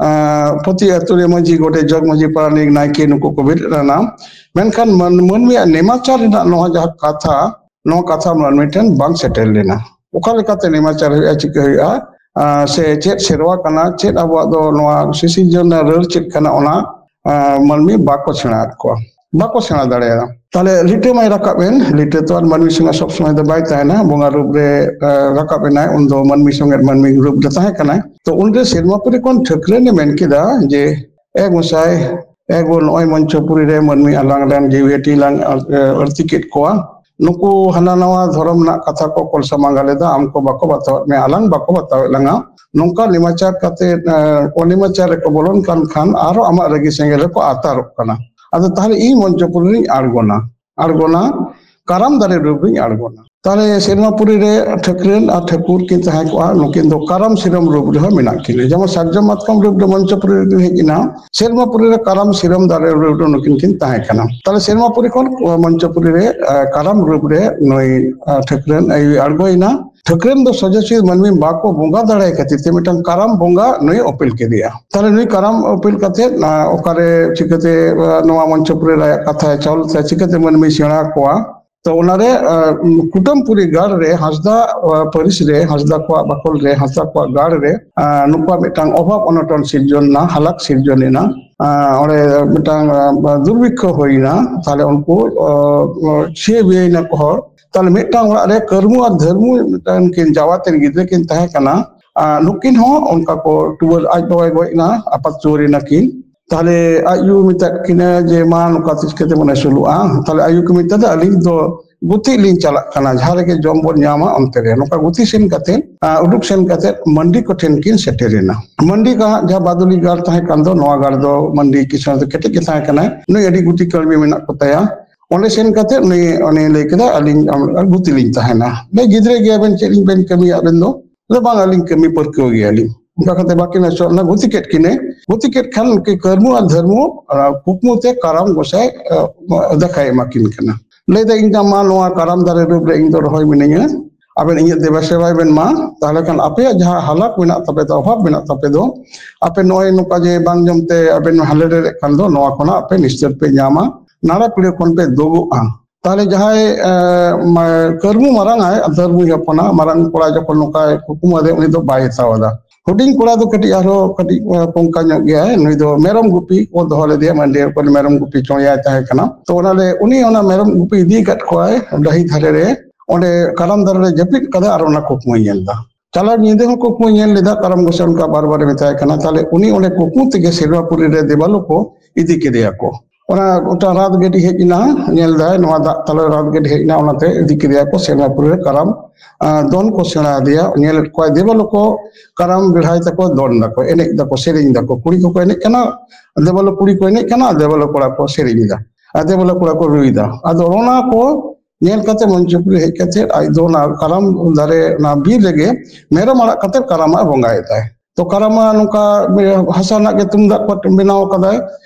ᱟᱸ, ᱯᱨᱚᱛᱤ ᱟᱹᱛᱩ ᱨᱮ ᱢᱟᱹᱡᱷᱤ, ᱜᱚᱰᱮᱛ, ᱡᱚᱜᱽ ᱢᱟᱹᱡᱷᱤ, ᱯᱟᱨᱟᱱᱤᱠ, ᱱᱟᱭᱠᱮ ᱱᱩᱠᱩ ᱠᱚ ᱵᱮᱨᱮᱫ ᱞᱮᱱᱟ᱾ ᱢᱮᱱᱠᱷᱟᱱ ᱢᱟᱹᱱ-, ᱢᱟᱹᱱᱢᱤᱭᱟᱜ ᱱᱮᱢᱟᱪᱟᱨ ᱨᱮᱱᱟᱜ ᱱᱚᱣᱟ ᱡᱟᱦᱟᱸ ᱠᱟᱛᱷᱟ, ᱱᱚᱣᱟ ᱠᱟᱛᱷᱟ ᱢᱟᱹᱱᱢᱤ ᱴᱷᱮᱱ ᱵᱟᱝ ᱥᱮᱴᱮᱨ ᱞᱮᱱᱟ᱾ ᱚᱠᱟ ᱞᱮᱠᱟᱛᱮ ᱱᱮᱢᱟᱪᱟᱨ ᱦᱩᱭᱩᱜᱼᱟ, ᱪᱤᱠᱟᱹ ᱦᱩᱭᱩᱜᱼᱟ, ᱟᱸ, ᱥᱮ ᱪᱮᱫ ᱥᱮᱨᱣᱟ ᱠᱟᱱᱟ, ᱪᱮᱫ ᱟᱵᱚᱣᱟᱜ ᱫᱚ ᱱᱚᱣᱟ ᱥᱤᱥᱤᱨᱡᱚᱱ ᱨᱮᱱᱟᱜ ᱨᱟᱹᱲ ᱪᱮᱫ ᱠᱟᱱᱟ, ᱚᱱᱟ, ᱟᱸ, ᱢᱟᱹᱱᱢᱤ ᱵᱟᱠᱚ ᱥᱮᱬᱟ ᱟᱫ ᱠᱚᱣᱟ, ᱵᱟᱠᱚ ᱥᱮᱬᱟ ᱫᱟᱲᱮᱭᱟᱫᱟ᱾ ᱛᱟᱦᱞᱮ ᱞᱤᱴᱟᱹ ᱢᱟᱭ ᱨᱟᱠᱟᱵ ᱮᱱ, ᱞᱤᱴᱟᱹ ᱛᱚ ᱟᱨ ᱢᱟᱹᱱᱢᱤ ᱥᱚᱸᱜᱮ ᱥᱚᱵ ᱥᱚᱢᱚᱭ ᱫᱚ ᱵᱟᱭ ᱛᱟᱦᱮᱱᱟ, ᱵᱚᱸᱜᱟ ᱨᱩᱯ ᱨᱮ, ᱟᱸ, ᱨᱟᱠᱟᱵ ᱮᱱᱟᱭ, ᱩᱱᱫᱚ ᱢᱟᱹᱱᱢᱤ ᱥᱚᱸᱜᱮ ᱢᱟᱹᱱᱢᱤ ᱨᱩᱯ ᱨᱮ ᱛᱟᱦᱮᱸ ᱠᱟᱱᱟᱭ᱾ ᱛᱚ ᱩᱱᱨᱮ ᱥᱮᱨᱢᱟᱯᱩᱨᱤ ᱠᱷᱚᱱ ᱴᱷᱟᱹᱠᱨᱟᱹᱱ ᱮ ᱢᱮᱱ ᱠᱮᱫᱟ ᱡᱮ, "ᱮ ᱜᱚᱸᱥᱟᱭ, ᱮ ᱜᱚ, ᱱᱚᱜᱼᱚᱭ ᱢᱚᱧᱪᱚᱯᱩᱨᱤ ᱨᱮ ᱢᱟᱹᱱᱢᱤ ᱟᱞᱟᱝ ᱨᱮᱱ ᱡᱤᱣᱤ ᱦᱟᱹᱴᱤᱧ ᱞᱟᱝ ᱟᱹ-, ᱟᱹᱲᱛᱤ ᱠᱮᱫ ᱠᱚᱣᱟ᱾ ᱱᱩᱠᱩ ᱦᱟᱱᱟ ᱱᱟᱣᱟ ᱫᱷᱚᱨᱚᱢ ᱨᱮᱱᱟᱜ ᱠᱟᱛᱷᱟ ᱠᱚ ᱠᱚᱞ ᱥᱟᱢᱟᱝ ᱟᱞᱮᱫᱟ, ᱟᱢ ᱠᱚ ᱵᱟᱠᱚ ᱵᱟᱛᱟᱣᱮᱫ ᱢᱮᱭᱟ, ᱟᱞᱟᱝ ᱵᱟᱠᱚ ᱵᱟᱛᱟᱣᱮᱫ ᱞᱟᱝᱟ᱾ ᱱᱚᱝᱠᱟ ᱱᱮᱢᱟᱪᱟᱨ ᱠᱟᱛᱮ, ᱮ, ᱚᱱᱮᱢᱟᱪᱟᱨ ᱨᱮᱠᱚ ᱵᱚᱞᱚᱱ ᱠᱟᱱ ᱠᱷᱟᱱ ᱟᱨᱚ ᱟᱢᱟᱜ ᱨᱟᱹᱜᱤ ᱥᱮᱸᱜᱮᱞ ᱨᱮᱠᱚ ᱟᱛᱟᱨᱚᱜ ᱠᱟᱱᱟ᱾ ᱟᱫᱚ ᱛᱟᱦᱞᱮ ᱤᱧ ᱢᱚᱧᱪᱚᱯᱩᱨᱤ ᱨᱤᱧ ᱟᱬᱜᱚᱱᱟ, ᱟᱬᱜᱚᱱᱟ, ᱠᱟᱨᱟᱢ ᱫᱟᱨᱮ ᱨᱩᱯ ᱨᱤᱧ ᱟᱬᱜᱚᱱᱟ᱾" ᱛᱟᱦᱞᱮ ᱥᱮᱨᱢᱟᱯᱩᱨᱤ ᱨᱮ ᱴᱷᱟᱹᱠᱨᱟᱹᱱ ᱟᱨ ᱴᱷᱟᱹᱠᱩᱨ ᱠᱤᱱ ᱛᱟᱦᱮᱸ ᱠᱚᱜᱼᱟ, ᱱᱩᱠᱤᱱ ᱫᱚ ᱠᱟᱨᱟᱢ ᱥᱤᱨᱚᱢ ᱨᱩᱯ ᱨᱮᱦᱚᱸ ᱢᱮᱱᱟᱜ ᱠᱤᱱᱟ᱾ ᱡᱮᱢᱚᱱ ᱥᱟᱨᱡᱚᱢ ᱢᱟᱛᱠᱚᱢ ᱨᱩᱯ ᱨᱮ ᱢᱚᱧᱪᱚᱯᱩᱨᱤ ᱨᱮᱠᱤᱱ ᱦᱮᱡ ᱮᱱᱟ, ᱥᱮᱨᱢᱟᱯᱩᱨᱤ ᱨᱮ ᱠᱟᱨᱟᱢ ᱥᱤᱨᱚᱢ ᱫᱟᱨᱮ ᱨᱩᱯ ᱨᱮ ᱱᱩᱠᱤᱱ ᱠᱤᱱ ᱛᱟᱦᱮᱸ ᱠᱟᱱᱟ᱾ ᱛᱟᱦᱞᱮ ᱥᱮᱨᱢᱟᱯᱩᱨᱤ ᱠᱷᱚᱱ ᱢᱚᱧᱪᱚᱯᱩᱨᱤ ᱨᱮ, ᱮ, ᱠᱟᱨᱟᱢ ᱨᱩᱯ ᱨᱮ ᱱᱩᱭ, ᱮ, ᱴᱷᱟᱹᱠᱨᱟᱹᱱ ᱟᱭᱳᱭ ᱟᱬᱜᱚᱭᱮᱱᱟ᱾ ᱴᱷᱟᱹᱠᱨᱟᱹᱱ ᱫᱚ ᱥᱚᱡᱷᱮ ᱥᱚᱡᱷᱮ ᱢᱟᱹᱱᱢᱤ ᱵᱟᱠᱚ ᱵᱚᱸᱜᱟ ᱫᱟᱲᱮᱭᱟᱭ ᱠᱷᱟᱹᱛᱤᱨ ᱛᱮ ᱢᱤᱫᱴᱟᱝ ᱠᱟᱨᱟᱢ ᱵᱚᱸᱜᱟ ᱱᱩᱭ ᱚᱯᱮᱞ ᱠᱮᱫᱮᱭᱟ᱾ ᱛᱟᱦᱞᱮ ᱱᱩᱭ ᱠᱟᱨᱟᱢ ᱚᱯᱮᱞ ᱠᱟᱛᱮ, ᱮ, ᱚᱠᱟᱨᱮ ᱪᱤᱠᱟᱹᱛᱮ, ᱮ, ᱱᱚᱣᱟ ᱢᱚᱧᱪᱚᱯᱩᱨᱤ ᱨᱮ ᱟᱭᱟᱜ ᱠᱟᱛᱷᱟᱭ ᱪᱟᱞ ᱛᱟᱭᱟ, ᱪᱤᱠᱟᱹᱛᱮ ᱢᱟᱹᱱᱢᱤ ᱥᱮᱬᱟ ᱠᱚᱣᱟ? ᱛᱚ ᱚᱱᱟᱨᱮ, ᱟᱸ, ᱠᱩᱴᱟᱹᱢᱯᱩᱨᱤ ᱜᱟᱲ ᱨᱮ ᱦᱟᱸᱥᱫᱟ, ᱟᱸ, ᱯᱟᱹᱨᱤᱥ ᱨᱮ, ᱦᱟᱸᱥᱫᱟ ᱠᱚᱣᱟᱜ ᱵᱟᱠᱷᱳᱞ ᱨᱮ, ᱦᱟᱸᱥᱫᱟ ᱠᱚᱣᱟᱜ ᱜᱟᱲ ᱨᱮ, ᱟᱸ, ᱱᱩᱠᱩᱣᱟᱜ ᱢᱤᱫᱴᱟᱝ ᱚᱵᱷᱟᱵ ᱚᱱᱚᱴᱚᱱ ᱥᱤᱨᱡᱚᱱ ᱮᱱᱟ, ᱦᱟᱞᱟᱠ ᱥᱤᱨᱡᱚᱱ ᱮᱱᱟ᱾ ᱟᱸ, ᱚᱸᱰᱮ ᱢᱤᱫᱴᱟᱝ, ᱟᱸ, ᱫᱩᱨᱵᱷᱤᱠᱠᱷᱚ ᱦᱩᱭᱱᱟ᱾ ᱛᱟᱦᱞᱮ ᱩᱱᱠᱩ, ᱟᱸ, ᱪᱷᱤᱭᱟᱹ ᱵᱤᱭᱟᱹᱭ ᱱᱟᱠᱚ ᱦᱚᱲ᱾ ᱛᱟᱦᱞᱮ ᱢᱤᱫᱴᱟᱝ ᱚᱲᱟᱜ ᱨᱮ ᱠᱟᱹᱨᱢᱩ ᱟᱨ ᱫᱷᱟᱹᱨᱢᱩ ᱢᱤᱫᱴᱟᱝ ᱠᱤᱱ ᱡᱟᱣᱟ ᱛᱮᱱ ᱜᱤᱫᱽᱨᱟᱹ ᱠᱤᱱ ᱛᱟᱦᱮᱸ ᱠᱟᱱᱟ᱾ ᱟᱸ, ᱱᱩᱠᱤᱱ ᱦᱚᱸ ᱚᱱᱠᱟ ᱠᱚ ᱴᱩᱣᱟᱹᱨ, ᱟᱡ ᱵᱟᱵᱟᱭ ᱜᱚᱡ ᱮᱱᱟ, ᱟᱯᱟᱛ ᱪᱩᱣᱟᱹᱨ ᱮᱱᱟᱠᱤᱱ᱾ ᱛᱟᱦᱞᱮ ᱟᱡ ᱭᱩ ᱢᱮᱛᱟᱫ ᱠᱤᱱᱟᱹ ᱡᱮ, "ᱢᱟ, ᱱᱚᱝᱠᱟ ᱪᱤᱠᱟᱹᱛᱮ ᱵᱚᱱ ᱟᱹᱥᱩᱞᱚᱜᱼᱟ?" ᱛᱟᱦᱞᱮ ᱟᱭᱩ ᱠᱚ ᱢᱮᱛᱟᱫᱟ, "ᱟᱹᱞᱤᱧ ᱫᱚ ᱜᱩᱛᱤ ᱞᱤᱧ ᱪᱟᱞᱟᱜ ᱠᱟᱱᱟ, ᱡᱟᱦᱟᱸ ᱨᱮᱜᱮ ᱡᱚᱢ ᱵᱚᱱ ᱧᱟᱢᱟ ᱚᱱᱛᱮ ᱨᱮ᱾ ᱱᱚᱝᱠᱟ ᱜᱩᱛᱤ ᱥᱮᱱ ᱠᱟᱛᱮ, ᱟᱸ, ᱩᱰᱩᱠ ᱥᱮᱱ ᱠᱟᱛᱮ ᱢᱟᱱᱰᱤ ᱠᱚᱴᱷᱮᱱ ᱠᱤᱱ ᱥᱮᱴᱮᱨᱮᱱᱟ᱾ ᱢᱟᱱᱰᱤ ᱠᱚ ᱦᱟᱸᱜ ᱡᱟᱦᱟᱸ ᱵᱟᱫᱩᱞᱤ ᱜᱟᱲ ᱛᱟᱦᱮᱸ ᱠᱟᱱ ᱫᱚ, ᱱᱚᱣᱟ ᱜᱟᱲ ᱫᱚ ᱢᱟᱱᱰᱤ ᱠᱤᱥᱟᱹᱬ ᱫᱚ ᱠᱮᱴᱮᱡ ᱜᱮ ᱛᱟᱦᱮᱸ ᱠᱟᱱᱟᱭ, ᱱᱩᱭ ᱟᱹᱰᱤ ᱜᱩᱛᱤ ᱠᱟᱹᱲᱢᱤ ᱢᱮᱱᱟᱜ ᱠᱚ ᱛᱟᱭᱟ᱾ ᱚᱸᱰᱮ ᱥᱮᱱ ᱠᱟᱛᱮ ᱩᱱᱤ, ᱩᱱᱤ ᱞᱟᱹᱭ ᱠᱮᱫᱟ, "ᱟᱹᱞᱤᱧ ᱟᱢ, ᱜᱩᱛᱤ ᱞᱤᱧ ᱛᱟᱦᱮᱱᱟ᱾" "ᱵᱮ ᱜᱤᱫᱽᱨᱟᱹ ᱜᱮᱭᱟᱵᱮᱱ, ᱪᱮᱫ ᱞᱤᱧ ᱵᱮᱱ ᱠᱟᱹᱢᱤᱭᱟ ᱟᱵᱮᱱ ᱫᱚ?" "ᱟᱫᱚ ᱵᱟᱝ, ᱟᱹᱞᱤᱧ ᱠᱟᱹᱢᱤ ᱯᱟᱹᱨᱠᱟᱹᱣ ᱜᱮᱭᱟᱞᱤᱧ᱾" ᱚᱱᱠᱟ ᱠᱟᱛᱮ ᱵᱟᱹᱠᱤᱱ ᱟᱹᱪᱩᱨ ᱮᱱᱟ, ᱜᱩᱛᱤ ᱠᱮᱫ ᱠᱤᱱᱟᱹ᱾ ᱜᱩᱛᱤ ᱠᱮᱫ ᱠᱷᱟᱱ ᱩᱱᱠᱤᱱ ᱠᱟᱹᱨᱢᱩ ᱟᱨ ᱫᱷᱟᱹᱨᱢᱩ, ᱚᱱᱟ ᱠᱩᱠᱢᱩ ᱛᱮ ᱠᱟᱨᱟᱢ ᱜᱚᱸᱥᱟᱭ, ᱟᱸ, ᱫᱮᱠᱷᱟᱭ ᱮᱢᱟ ᱠᱤᱱ ᱠᱟᱱᱟ᱾ ᱞᱟᱹᱭ ᱫᱟ, "ᱤᱧ ᱫᱚ ᱢᱟ ᱱᱚᱣᱟ ᱠᱟᱨᱟᱢ ᱫᱟᱨᱮ ᱨᱩᱯ ᱨᱮ ᱤᱧ ᱫᱚ ᱨᱚᱦᱚᱭ ᱢᱤᱱᱟᱹᱧᱟ, ᱟᱵᱮᱱ ᱤᱧᱟᱹᱜ ᱫᱮᱵᱟ ᱥᱮᱵᱟᱭ ᱵᱮᱱ ᱢᱟ, ᱛᱟᱦᱚᱞᱮ ᱠᱷᱟᱱ ᱟᱯᱮᱭᱟᱜ ᱡᱟᱦᱟᱸ ᱦᱟᱞᱟᱛ ᱢᱮᱱᱟᱜ ᱛᱟᱯᱮ ᱫᱚ, ᱚᱵᱷᱟᱵ ᱢᱮᱱᱟᱜ ᱛᱟᱯᱮ ᱫᱚ, ᱟᱯᱮ ᱱᱚᱜᱼᱚᱭ ᱱᱚᱝᱠᱟ ᱡᱮ ᱵᱟᱝ ᱡᱚᱢ ᱛᱮ ᱟᱵᱮᱱ ᱦᱟᱞᱮ ᱰᱮᱨᱮᱜ ᱠᱷᱟᱱ ᱫᱚ, ᱱᱚᱣᱟ ᱠᱷᱚᱱᱟᱜ ᱟᱯᱮ ᱱᱤᱥᱛᱟᱹᱨ ᱯᱮ ᱧᱟᱢᱟ, ᱱᱟᱲᱟ ᱯᱤᱲᱟᱹ ᱠᱷᱚᱱ ᱯᱮ ᱫᱩᱜᱚᱜᱼᱟ᱾" ᱛᱟᱦᱚᱞᱮ ᱡᱟᱦᱟᱸᱭ, ᱮ, ᱢᱟ-, ᱠᱟᱹᱨᱢᱩ ᱢᱟᱨᱟᱝ ᱟᱭ, ᱫᱷᱟᱹᱨᱢᱩᱭ ᱦᱚᱯᱚᱱᱟ, ᱢᱟᱨᱟᱝ ᱠᱚᱲᱟ ᱡᱚᱠᱷᱚᱱ ᱱᱚᱝᱠᱟᱭ ᱠᱩᱠᱢᱩ ᱟᱫᱮ, ᱩᱱᱤ ᱫᱚ ᱵᱟᱭ ᱦᱟᱛᱟᱣ ᱟᱫᱟ᱾ ᱦᱩᱰᱤᱧ ᱠᱚᱲᱟ ᱫᱚ ᱠᱟᱹᱴᱤᱡ ᱟᱨᱦᱚᱸ ᱠᱟᱹᱴᱤᱡ, ᱮ, ᱯᱚᱝᱠᱟ ᱧᱚᱜ ᱜᱮᱭᱟᱭ᱾ ᱱᱩᱭ ᱫᱚ ᱢᱮᱨᱚᱢ ᱜᱩᱯᱤ ᱠᱚ ᱫᱚᱦᱚ ᱞᱮᱫᱮᱭᱟ, ᱢᱟᱹᱱᱰᱤᱭᱟᱹ ᱠᱚᱨᱮ ᱢᱮᱨᱚᱢ ᱜᱩᱯᱤ ᱪᱚᱬᱮᱭᱟᱭ ᱛᱟᱦᱮᱸ ᱠᱟᱱᱟ᱾ ᱛᱚ ᱚᱱᱟ ᱞᱮ, ᱩᱱᱤ ᱚᱱᱟ ᱢᱮᱨᱚᱢ ᱜᱩᱯᱤ ᱤᱫᱤ ᱟᱠᱟᱫ ᱠᱚᱣᱟᱭ ᱰᱟᱹᱦᱤ ᱫᱷᱟᱨᱮ ᱨᱮ, ᱚᱸᱰᱮ ᱠᱟᱨᱟᱢ ᱫᱟᱨᱮ ᱨᱮ ᱡᱟᱹᱯᱤᱫ ᱠᱟᱫᱟ ᱟᱨ ᱚᱱᱟ ᱠᱩᱠᱢᱩᱭ ᱧᱮᱞ ᱮᱫᱟ᱾ ᱪᱟᱞᱟᱣ ᱧᱤᱫᱟᱹ ᱦᱚᱸ ᱠᱩᱠᱢᱩᱭ ᱧᱮᱞ ᱞᱮᱫᱟ, ᱠᱟᱨᱟᱢ ᱜᱚᱸᱥᱟᱭ ᱚᱱᱠᱟ ᱵᱟᱨ ᱵᱟᱨᱮ ᱢᱮᱛᱟᱭ ᱠᱟᱱᱟ᱾ ᱛᱟᱦᱞᱮ ᱩᱱᱤ ᱚᱸᱰᱮ ᱠᱩᱠᱢᱩ ᱛᱮᱜᱮ ᱥᱮᱨᱢᱟᱯᱩᱨᱤ ᱨᱮ ᱫᱮᱵᱟᱞᱳᱠ ᱠᱚ ᱤᱫᱤ ᱠᱮᱫᱮᱭᱟ ᱠᱚ᱾ ᱚᱱᱟ ᱢᱤᱫᱴᱟᱝ ᱨᱟᱛ ᱜᱟᱹᱰᱤ ᱦᱮᱡ ᱮᱱᱟ, ᱧᱮᱞ ᱫᱟᱭ ᱱᱚᱣᱟ ᱫᱟᱜ ᱛᱟᱞᱟ ᱨᱟᱛ ᱜᱟᱹᱰᱤ ᱦᱮᱡ ᱮᱱᱟ, ᱚᱱᱟᱛᱮ ᱤᱫᱤ ᱠᱮᱫᱮᱭᱟ ᱠᱚ ᱥᱮᱨᱢᱟᱯᱩᱨᱤ ᱨᱮ ᱠᱟᱨᱟᱢ, ᱟᱸ, ᱫᱚᱱ ᱠᱚ ᱥᱮᱬᱟ ᱟᱫᱮᱭᱟ᱾ ᱧᱮᱞᱮᱫ ᱠᱚᱣᱟᱭ ᱫᱮᱵᱟᱞᱳᱠ ᱠᱟᱨᱟᱢ ᱵᱮᱲᱦᱟᱭ ᱛᱟᱠᱚ ᱫᱚᱱ ᱫᱟᱠᱚ, ᱮᱱᱮᱡ ᱫᱟᱠᱚ, ᱥᱮᱨᱮᱧ ᱫᱟᱠᱚ, ᱠᱩᱲᱤ ᱠᱚᱠᱚ ᱮᱱᱮᱡ ᱠᱟᱱᱟ, ᱫᱮᱵᱟᱞᱳᱠ ᱠᱩᱲᱤ ᱠᱚ ᱮᱱᱮᱡ ᱠᱟᱱᱟ, ᱫᱮᱵᱟᱞᱳᱠ ᱠᱚᱲᱟ ᱠᱚ ᱥᱮᱨᱮᱧ ᱮᱫᱟ, ᱟᱨ ᱫᱮᱵᱟᱞᱳᱠ ᱠᱚᱲᱟ ᱠᱚ ᱨᱩᱭ ᱮᱫᱟ᱾ ᱟᱫᱚ ᱚᱱᱟ ᱠᱚ ᱧᱮᱞ ᱠᱟᱛᱮ ᱢᱚᱧᱪᱚᱯᱩᱨᱤ ᱦᱮᱡ ᱠᱟᱛᱮ ᱟᱡ ᱫᱚ ᱚᱱᱟ ᱠᱟᱨᱟᱢ ᱫᱟᱨᱮ, ᱚᱱᱟ ᱵᱤᱨ ᱨᱮᱜᱮ ᱢᱮᱨᱚᱢ ᱟᱲᱟᱜ ᱠᱟᱛᱮ ᱠᱟᱨᱟᱢ ᱮ ᱵᱚᱸᱜᱟᱭᱮᱫ ᱛᱟᱭ᱾ ᱛᱚ ᱠᱟᱨᱟᱢᱟ ᱱᱚᱝᱠᱟ ᱦᱟᱥᱟ ᱨᱮᱱᱟᱜ ᱜᱮ ᱛᱩᱢᱫᱟᱜ ᱠᱚ ᱵᱮᱱᱟᱣ ᱠᱟᱫᱟᱭ,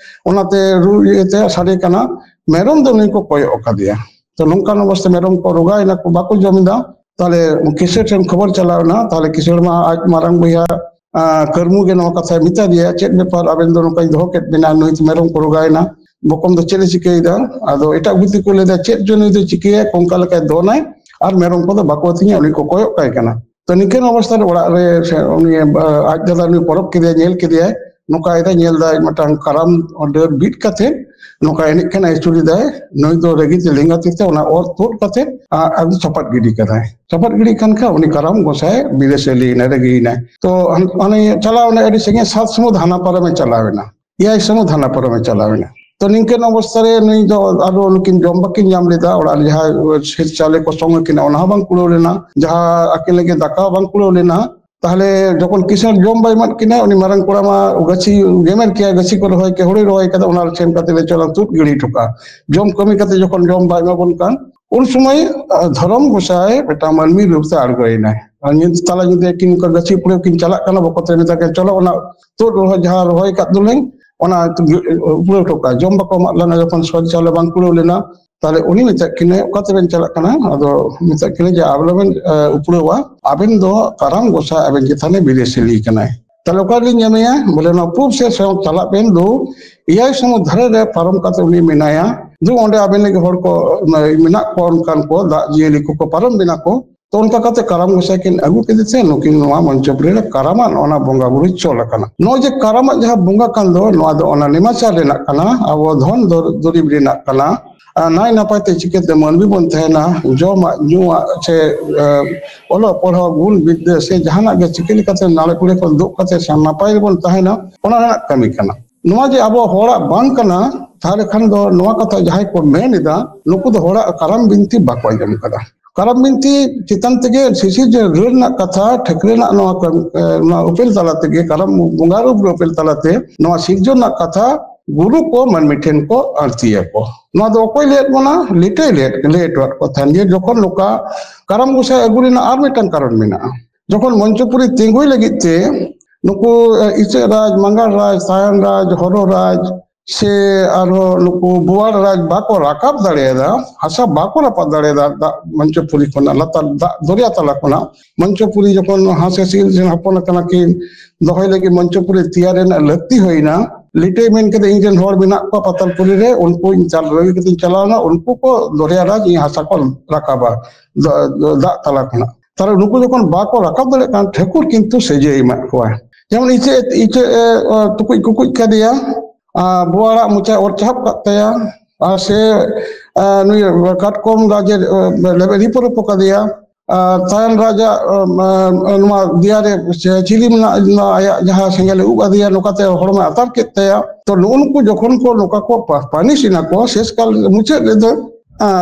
ᱚᱱᱟᱛᱮ ᱨᱩ ᱤᱭᱟᱹᱛᱮ ᱥᱟᱰᱮ ᱠᱟᱱᱟ᱾ ᱢᱮᱨᱚᱢ ᱫᱚ ᱱᱩᱭ ᱠᱚ ᱠᱚᱭᱚᱜ ᱟᱠᱟᱫᱮᱭᱟ᱾ ᱛᱚ ᱱᱚᱝᱠᱟᱱ ᱚᱵᱚᱥᱛᱟ ᱢᱮᱨᱚᱢ ᱠᱚ ᱨᱚᱜᱟᱭᱮᱱᱟ ᱠᱚ, ᱵᱟᱠᱚ ᱡᱚᱢ ᱮᱫᱟ᱾ ᱛᱟᱦᱞᱮ ᱠᱤᱥᱟᱹᱬ ᱴᱷᱮᱱ ᱠᱷᱚᱵᱚᱨ ᱪᱟᱞᱟᱣ ᱮᱱᱟ᱾ ᱛᱟᱦᱞᱮ ᱠᱤᱥᱟᱹᱬ ᱢᱟ ᱟᱡ ᱢᱟᱨᱟᱝ ᱵᱚᱭᱦᱟ, ᱟᱸ, ᱠᱟᱹᱨᱢᱩ ᱜᱮ ᱱᱚᱣᱟ ᱠᱟᱛᱷᱟᱭ ᱢᱮᱛᱟ ᱫᱮᱭᱟ, "ᱪᱮᱫ ᱵᱮᱯᱟᱨ, ᱟᱵᱮᱱ ᱫᱚ ᱱᱚᱝᱠᱟᱧ ᱫᱚᱦᱚ ᱠᱮᱫ ᱵᱮᱱᱟ, ᱱᱩᱭ ᱢᱮᱨᱚᱢ ᱠᱚ ᱨᱚᱜᱟᱭᱮᱱᱟ, ᱵᱚᱠᱚᱢ ᱫᱚ ᱪᱮᱫ ᱮ ᱪᱤᱠᱟᱹᱭᱮᱫᱟ?" ᱟᱫᱚ ᱮᱴᱟᱜ ᱜᱩᱛᱤ ᱠᱚ ᱞᱟᱹᱭᱫᱟ, "ᱪᱮᱫ ᱪᱚ ᱱᱩᱭ ᱫᱚ ᱪᱤᱠᱟᱹᱭᱟ, ᱚᱱᱠᱟ ᱞᱮᱠᱟᱭ ᱫᱚᱱᱟᱭ ᱟᱨ ᱢᱮᱨᱚᱢ ᱠᱚᱫᱚ ᱵᱟᱠᱚ ᱟᱹᱛᱤᱧᱟ, ᱩᱱᱤ ᱠᱚ ᱠᱚᱭᱚᱜ ᱠᱟᱭ ᱠᱟᱱᱟ᱾" ᱛᱚ ᱱᱤᱝᱠᱟᱹᱱ ᱚᱵᱚᱥᱛᱟ ᱨᱮ ᱚᱲᱟᱜ ᱨᱮ ᱥᱮ ᱩᱱᱤ, ᱟᱸ, ᱟᱡ ᱫᱟᱫᱟ ᱱᱩᱭ ᱯᱚᱨᱚᱵ ᱠᱮᱫᱮᱭᱟ, ᱧᱮᱞ ᱠᱮᱫᱮᱭᱟᱭ, ᱱᱚᱝᱠᱟᱭᱮᱫᱟ, ᱧᱮᱞ ᱫᱟᱭ ᱢᱤᱫᱴᱟᱝ ᱠᱟᱨᱟᱢ ᱰᱟᱹᱨ ᱵᱤᱫ ᱠᱟᱛᱮ ᱱᱚᱝᱠᱟ ᱮᱱᱮᱡ ᱠᱟᱱᱟᱭ, ᱟᱹᱪᱩᱨᱮᱫᱟᱭ᱾ ᱱᱩᱭ ᱫᱚ ᱨᱟᱹᱜᱤ ᱛᱮ ᱞᱮᱸᱜᱟ ᱛᱤ ᱛᱮ ᱚᱱᱟ ᱚᱨ ᱛᱩᱫ ᱠᱟᱛᱮ, ᱟ-, ᱟᱫᱚ ᱪᱟᱯᱟᱫ ᱜᱤᱰᱤ ᱠᱟᱫᱟᱭ᱾ ᱪᱟᱯᱟᱫ ᱜᱤᱰᱤ ᱠᱟᱱ ᱠᱷᱟᱱ ᱩᱱᱤ ᱠᱟᱨᱟᱢ ᱜᱚᱸᱥᱟᱭ ᱵᱤᱨᱮ ᱥᱟᱹᱞᱤᱭᱮᱱᱟ, ᱨᱟᱹᱜᱤᱭᱮᱱᱟᱭ᱾ ᱛᱚ ᱦᱟᱱ-, ᱦᱟᱱᱮ ᱪᱟᱞᱟᱣ ᱮᱱᱟᱭ ᱟᱹᱰᱤ ᱥᱟᱺᱜᱤᱧ, ᱥᱟᱛ ᱥᱟᱹᱢᱩᱫ ᱦᱟᱱᱟ ᱯᱟᱨᱚᱢᱮ ᱪᱟᱞᱟᱣ ᱮᱱᱟ, ᱮᱭᱟᱭ ᱥᱟᱹᱢᱩᱫ ᱦᱟᱱᱟ ᱯᱟᱨᱚᱢᱮ ᱪᱟᱞᱟᱣ ᱮᱱᱟ᱾ ᱛᱚ ᱱᱤᱝᱠᱟᱹᱱ ᱚᱵᱚᱥᱛᱷᱟ ᱨᱮ ᱱᱩᱭ ᱫᱚ ᱟᱫᱚ ᱱᱩᱠᱤᱱ ᱡᱚᱢ ᱵᱟᱹᱠᱤᱱ ᱧᱟᱢ ᱞᱮᱫᱟ, ᱚᱲᱟᱜ ᱨᱮ ᱡᱟᱦᱟᱸ ᱥᱤᱨ ᱪᱟᱣᱞᱮ ᱠᱚ ᱥᱚᱝ ᱟᱹᱠᱤᱱᱟ ᱚᱱᱟ ᱦᱚᱸ ᱵᱟᱝ ᱠᱩᱲᱟᱹᱣ ᱞᱮᱱᱟ, ᱡᱟᱦᱟᱸ ᱟᱹᱠᱤᱱ ᱞᱟᱹᱜᱤᱫ ᱫᱟᱠᱟ ᱦᱚᱸ ᱵᱟᱝ ᱠᱩᱲᱟᱹᱣ ᱞᱮᱱᱟ᱾ ᱛᱟᱦᱞᱮ ᱡᱚᱠᱷᱚᱱ ᱠᱤᱥᱟᱹᱬ ᱡᱚᱢ ᱵᱟᱭ ᱮᱢᱟᱫ ᱠᱤᱱᱟ, ᱩᱱᱤ ᱢᱟᱨᱟᱝ ᱠᱚᱲᱟ ᱢᱟ ᱜᱟᱹᱪᱷᱤ ᱜᱮᱢᱮᱨ ᱠᱮᱭᱟ, ᱜᱟᱹᱪᱷᱤ ᱠᱚ ᱨᱚᱦᱚᱭ ᱠᱮᱭᱟ, ᱦᱩᱲᱩᱭ ᱨᱚᱦᱚᱭ ᱠᱟᱫᱟ, ᱚᱱᱟ ᱨᱮ ᱥᱮᱱ ᱠᱟᱛᱮ ᱞᱮ ᱪᱚᱞᱚ ᱛᱩᱫ ᱜᱤᱰᱤ ᱦᱚᱴᱚ ᱠᱟᱜᱼᱟ᱾ ᱡᱚᱢ ᱠᱟᱹᱢᱤ ᱠᱟᱛᱮ ᱡᱚᱠᱷᱚᱱ ᱡᱚᱢ ᱵᱟᱭ ᱮᱢᱟ ᱵᱚᱱ ᱠᱟᱱ, ᱩᱱ ᱥᱚᱢᱚᱭ ᱫᱷᱚᱨᱚᱢ ᱜᱚᱸᱥᱟᱭ ᱢᱤᱫᱴᱟᱝ ᱢᱟᱹᱱᱢᱤ ᱨᱩᱯ ᱛᱮ ᱟᱬᱜᱚᱭᱮᱱᱟᱭ᱾ ᱟᱨ ᱧᱤᱫᱟᱹ ᱛᱟᱞᱟ ᱧᱤᱫᱟᱹ ᱟᱹᱠᱤᱱ ᱚᱱᱠᱟ ᱜᱟᱹᱪᱷᱤ ᱩᱯᱲᱟᱹᱣ ᱠᱤᱱ ᱪᱟᱞᱟᱜ ᱠᱟᱱᱟ, ᱵᱚᱠᱚᱛ ᱨᱮ ᱢᱮᱛᱟ ᱠᱤᱱ, "ᱪᱚᱞᱚ, ᱚᱱᱟ ᱛᱩᱫ ᱨᱚᱦᱚᱭ ᱡᱟᱦᱟᱸ ᱨᱚᱦᱚᱭ ᱠᱟᱫ ᱫᱚᱞᱮ, ᱚᱱᱟ ᱩᱯᱲᱟᱹᱣ ᱦᱚᱴᱚ ᱠᱟᱜᱼᱟ, ᱡᱚᱢ ᱵᱟᱠᱚ ᱮᱢᱟᱜ ᱞᱟᱝᱟ, ᱡᱚᱠᱷᱚᱱ ᱥᱚᱨᱤᱨ ᱪᱟᱣᱞᱮ ᱵᱟᱝ ᱠᱩᱲᱟᱹᱣ ᱞᱮᱱᱟ᱾" ᱛᱟᱦᱞᱮ ᱩᱱᱤ ᱢᱮᱛᱟᱜ ᱠᱤᱱᱟᱹ, "ᱚᱠᱟ ᱛᱮᱵᱮᱱ ᱪᱟᱞᱟᱜ ᱠᱟᱱᱟ?" ᱟᱫᱚ ᱢᱮᱛᱟᱜ ᱠᱤᱱᱟᱹ ᱡᱮ, "ᱟᱞᱚᱵᱮᱱ ᱩᱯᱲᱟᱹᱣᱟ, ᱟᱵᱮᱱ ᱫᱚ ᱠᱟᱨᱟᱢ ᱜᱚᱸᱥᱟᱭ ᱟᱵᱮᱱ ᱪᱮᱛᱟᱱᱮ ᱵᱤᱨᱮᱥᱤᱞᱤ ᱠᱟᱱᱟᱭ᱾ ᱛᱟᱦᱞᱮ ᱚᱠᱟ ᱨᱮᱞᱤᱧ ᱧᱟᱢᱮᱭᱟ?" ᱵᱚᱞᱮ, "ᱱᱚᱣᱟ ᱯᱩᱨᱩᱵ ᱥᱮᱫ ᱥᱮᱱ ᱪᱟᱞᱟᱜ ᱵᱮᱱ, ᱫᱩ ᱮᱭᱟᱭ ᱥᱚᱢᱩᱫ ᱫᱷᱟᱨᱮ ᱨᱮ ᱯᱟᱨᱚᱢ ᱠᱟᱛᱮ ᱩᱱᱤ ᱢᱮᱱᱟᱭᱟ, ᱫᱩ ᱚᱸᱰᱮ ᱟᱵᱮᱱ ᱞᱟᱹᱜᱤᱫ ᱦᱚᱲ ᱠᱚ ᱢᱮᱱᱟᱜ ᱠᱚᱣᱟ, ᱚᱱᱠᱟᱱ ᱠᱚ ᱫᱟᱜ ᱡᱤᱭᱟᱹᱞᱤ ᱠᱚᱠᱚ ᱯᱟᱨᱚᱢ ᱵᱮᱱᱟ ᱠᱚ᱾" ᱛᱚ ᱚᱱᱠᱟ ᱠᱟᱛᱮ ᱠᱟᱨᱟᱢ ᱜᱚᱸᱥᱟᱭ ᱠᱤᱱ ᱟᱹᱜᱩ ᱠᱮᱫᱮ ᱛᱮ ᱱᱩᱠᱤᱱ ᱱᱚᱣᱟ ᱢᱚᱧᱪᱚᱯᱩᱨᱤ ᱨᱮ ᱠᱟᱨᱟᱢᱟᱜ ᱚᱱᱟ ᱵᱚᱸᱜᱟ ᱵᱩᱨᱩ ᱪᱚᱞ ᱟᱠᱟᱱᱟ᱾ ᱱᱚᱜᱼᱚᱭ ᱡᱮ ᱠᱟᱨᱟᱢᱟᱜ ᱡᱟᱦᱟᱸ ᱵᱚᱸᱜᱟ ᱠᱟᱱ ᱫᱚ, ᱱᱚᱣᱟ ᱫᱚ ᱚᱱᱟ ᱱᱮᱢᱟᱪᱟᱨ ᱨᱮᱱᱟᱜ ᱠᱟᱱᱟ᱾ ᱟᱵᱚ ᱫᱷᱚᱱ ᱫᱚᱨ-, ᱫᱩᱨᱤᱵ ᱨᱮᱱᱟᱜ ᱠᱟᱱᱟ᱾ ᱟᱨ ᱱᱟᱭ ᱱᱟᱯᱟᱭ ᱛᱮ ᱪᱤᱠᱟᱹᱛᱮ ᱢᱟᱹᱱᱢᱤ ᱵᱚᱱ ᱛᱟᱦᱮᱱᱟ, ᱡᱚᱢᱟᱜ ᱧᱩᱣᱟᱜ ᱥᱮ, ᱮ, ᱚᱞᱚᱜ ᱯᱟᱲᱦᱟᱣ ᱜᱩᱱ ᱵᱤᱫᱽᱫᱟᱹ ᱥᱮ ᱡᱟᱦᱟᱱᱟᱜ ᱜᱮ ᱪᱤᱠᱟᱹ ᱞᱮᱠᱟᱛᱮ ᱱᱟᱲᱮ ᱠᱚᱲᱮ ᱠᱷᱚᱱ ᱫᱩᱜ ᱠᱟᱛᱮ ᱥᱮ ᱱᱟᱯᱟᱭ ᱨᱮᱵᱚᱱ ᱛᱟᱦᱮᱱᱟ, ᱚᱱᱟ ᱨᱮᱱᱟᱜ ᱠᱟᱹᱢᱤ ᱠᱟᱱᱟ᱾ ᱱᱚᱣᱟ ᱡᱮ ᱟᱵᱚ ᱦᱚᱲᱟᱜ ᱵᱟᱝ ᱠᱟᱱᱟ, ᱛᱟᱦᱞᱮ ᱠᱷᱟᱱ ᱫᱚ ᱱᱚᱣᱟ ᱠᱟᱛᱷᱟ ᱡᱟᱦᱟᱸᱭ ᱠᱚ ᱢᱮᱱ ᱮᱫᱟ, ᱱᱩᱠᱩ ᱫᱚ ᱦᱚᱲᱟᱜ ᱠᱟᱨᱟᱢ ᱵᱤᱱᱛᱤ ᱵᱟᱠᱚ ᱟᱸᱡᱚᱢ ᱠᱟᱫᱟ᱾ ᱠᱟᱨᱟᱢ ᱵᱤᱱᱛᱤ ᱪᱮᱛᱟᱱ ᱛᱮᱜᱮ ᱥᱤᱥᱤᱨ ᱡᱟᱹᱨᱩᱲ ᱨᱮᱱᱟᱜ ᱠᱟᱛᱷᱟ, ᱴᱷᱟᱹᱠᱨᱟᱹ ᱨᱮᱱᱟᱜ ᱱᱚᱣᱟ ᱠᱟᱹᱢ-, ᱮ, ᱱᱚᱣᱟ ᱩᱯᱮᱞ ᱛᱟᱞᱟ ᱛᱮᱜᱮ, ᱠᱟᱨᱟᱢ ᱵᱚᱸᱜᱟ ᱨᱩᱯ ᱨᱮ ᱩᱯᱮᱞ ᱛᱟᱞᱟᱛᱮ ᱱᱚᱣᱟ ᱥᱤᱨᱡᱚᱱ ᱨᱮᱱᱟᱜ ᱠᱟᱛᱷᱟ ᱜᱩᱨᱩ ᱠᱚ ᱢᱟᱹᱱᱢᱤ ᱴᱷᱮᱱ ᱠᱚ ᱟᱹᱲᱛᱤᱭᱟᱠᱚ᱾ ᱱᱚᱣᱟ ᱫᱚ ᱚᱠᱚᱭ ᱞᱟᱹᱭᱟᱫ ᱵᱚᱱᱟ? ᱞᱤᱴᱟᱹᱭ ᱞᱟᱹᱭ, ᱞᱟᱹᱭ ᱦᱚᱴᱚᱣᱟᱫ ᱠᱚ ᱛᱟᱦᱮᱱ ᱡᱮ ᱡᱚᱠᱷᱚᱱ ᱱᱚᱝᱠᱟ ᱠᱟᱨᱟᱢ ᱜᱚᱸᱥᱟᱭ ᱟᱹᱜᱩ ᱨᱮᱱᱟᱜ ᱟᱨ ᱢᱤᱫᱴᱟᱝ ᱠᱟᱨᱚᱱ ᱢᱮᱱᱟᱜᱼᱟ᱾ ᱡᱚᱠᱷᱚᱱ ᱢᱚᱧᱪᱚᱯᱩᱨᱤ ᱛᱤᱸᱜᱩᱭ ᱞᱟᱹᱜᱤᱫ ᱛᱮ ᱱᱩᱠᱩ, ᱮ, ᱤᱪᱟᱹᱜ ᱨᱟᱡᱽ, ᱢᱟᱸᱜᱟᱲ ᱨᱟᱡᱽ, ᱛᱟᱭᱟᱱ ᱨᱟᱡᱽ, ᱦᱚᱨᱚ ᱨᱟᱡᱽ, ᱥᱮ ᱟᱨᱦᱚᱸ ᱱᱩᱠᱩ ᱵᱳᱣᱟᱲ ᱨᱟᱡᱽ ᱵᱟᱠᱚ ᱨᱟᱠᱟᱵ ᱫᱟᱲᱮᱭᱟᱫᱟ, ᱦᱟᱥᱟ ᱵᱟᱠᱚ ᱨᱟᱯᱟᱜ ᱫᱟᱲᱮᱭᱟᱫᱟ ᱫᱟᱜ ᱢᱚᱧᱪᱚᱯᱩᱨᱤ ᱠᱷᱚᱱᱟᱜ, ᱞᱟᱛᱟᱨ ᱫᱟᱜ ᱫᱚᱨᱭᱟ ᱛᱟᱞᱟ ᱠᱷᱚᱱᱟᱜ᱾ ᱢᱚᱧᱪᱚᱯᱩᱨᱤ ᱡᱚᱠᱷᱚᱱ ᱦᱟᱸᱥ ᱦᱟᱹᱥᱤᱞ ᱨᱮᱱ ᱦᱚᱯᱚᱱ ᱠᱟᱱᱟ ᱠᱤᱱ, ᱫᱚᱦᱚᱭ ᱞᱟᱹᱜᱤᱫ ᱢᱚᱧᱪᱚᱯᱩᱨᱤ ᱛᱮᱭᱟᱨ ᱨᱮᱱᱟᱜ ᱞᱟᱹᱠᱛᱤ ᱦᱩᱭᱱᱟ᱾ ᱞᱤᱴᱟᱹᱭ ᱢᱮᱱ ᱠᱮᱫᱟ, "ᱤᱧ ᱨᱮᱱ ᱦᱚᱲ ᱢᱮᱱᱟᱜ ᱠᱚᱣᱟ ᱯᱟᱛᱟᱞᱯᱩᱨᱤ ᱨᱮ, ᱩᱱᱠᱩᱧ ᱪᱟᱞ ᱨᱟᱹᱜᱤ ᱠᱟᱛᱮᱧ ᱪᱟᱞᱟᱣᱱᱟ, ᱩᱱᱠᱩ ᱠᱚ ᱫᱚᱨᱭᱟ ᱨᱟᱡᱽ ᱤᱧ ᱦᱟᱥᱟ ᱠᱚ ᱨᱟᱠᱟᱵᱟ ᱫᱟ-, ᱫᱟᱜ ᱛᱟᱞᱟ ᱠᱷᱚᱱᱟᱜ᱾" ᱛᱟᱦᱞᱮ ᱱᱩᱠᱩ ᱡᱚᱠᱷᱚᱱ ᱵᱟᱠᱚ ᱨᱟᱠᱟᱵ ᱫᱟᱲᱮᱭᱟᱜ ᱠᱟᱱ, ᱴᱷᱟᱹᱠᱩᱨ ᱠᱤᱱᱛᱩ ᱥᱟᱹᱡᱟᱹᱭ ᱮᱢᱟᱫ ᱠᱚᱣᱟ᱾ ᱡᱮᱢᱚᱱ ᱤᱪᱟᱹᱜ, ᱤᱪᱟᱹᱜ ᱮ, ᱮ, ᱴᱩᱠᱩᱡ ᱠᱩᱠᱩᱡ ᱠᱟᱫᱮᱭᱟ, ᱟᱨ ᱵᱳᱣᱟᱲᱟᱜ ᱢᱚᱪᱟᱭ ᱚᱨ ᱪᱟᱦᱟᱵ ᱠᱟᱜ ᱛᱟᱭᱟ, ᱟᱨ ᱥᱮ, ᱮ, ᱱᱩᱭ ᱠᱟᱴᱠᱚᱢ ᱨᱟᱡᱽ ᱮ, ᱮ, ᱞᱮᱵᱮᱫ ᱨᱤᱯᱩ ᱨᱤᱯᱩ ᱠᱟᱫᱮᱭᱟ᱾ ᱟᱨ ᱛᱟᱭᱟᱱ ᱨᱟᱡᱟᱜ ᱱᱚᱣᱟ ᱫᱮᱭᱟ ᱨᱮ ᱪᱤᱞᱤ ᱢᱮᱱᱟᱜ ᱟᱭᱟᱜ ᱡᱟᱦᱟᱸ ᱥᱮᱸᱜᱮᱞ ᱮ ᱩᱵ ᱟᱫᱮᱭᱟ, ᱱᱚᱝᱠᱟᱛᱮ ᱦᱚᱲᱢᱚᱭ ᱟᱛᱟᱨ ᱠᱮᱫ ᱛᱟᱭᱟ᱾ ᱛᱚ ᱱᱩᱜᱼᱩ ᱱᱩᱠᱩ ᱡᱚᱠᱷᱚᱱ ᱠᱚ ᱱᱚᱝᱠᱟ ᱠᱚ ᱯᱟᱹᱱᱤᱥ ᱮᱱᱟ ᱠᱚ, ᱥᱮᱥ ᱠᱟᱞ ᱢᱩᱪᱟᱹᱫ ᱨᱮᱫᱚ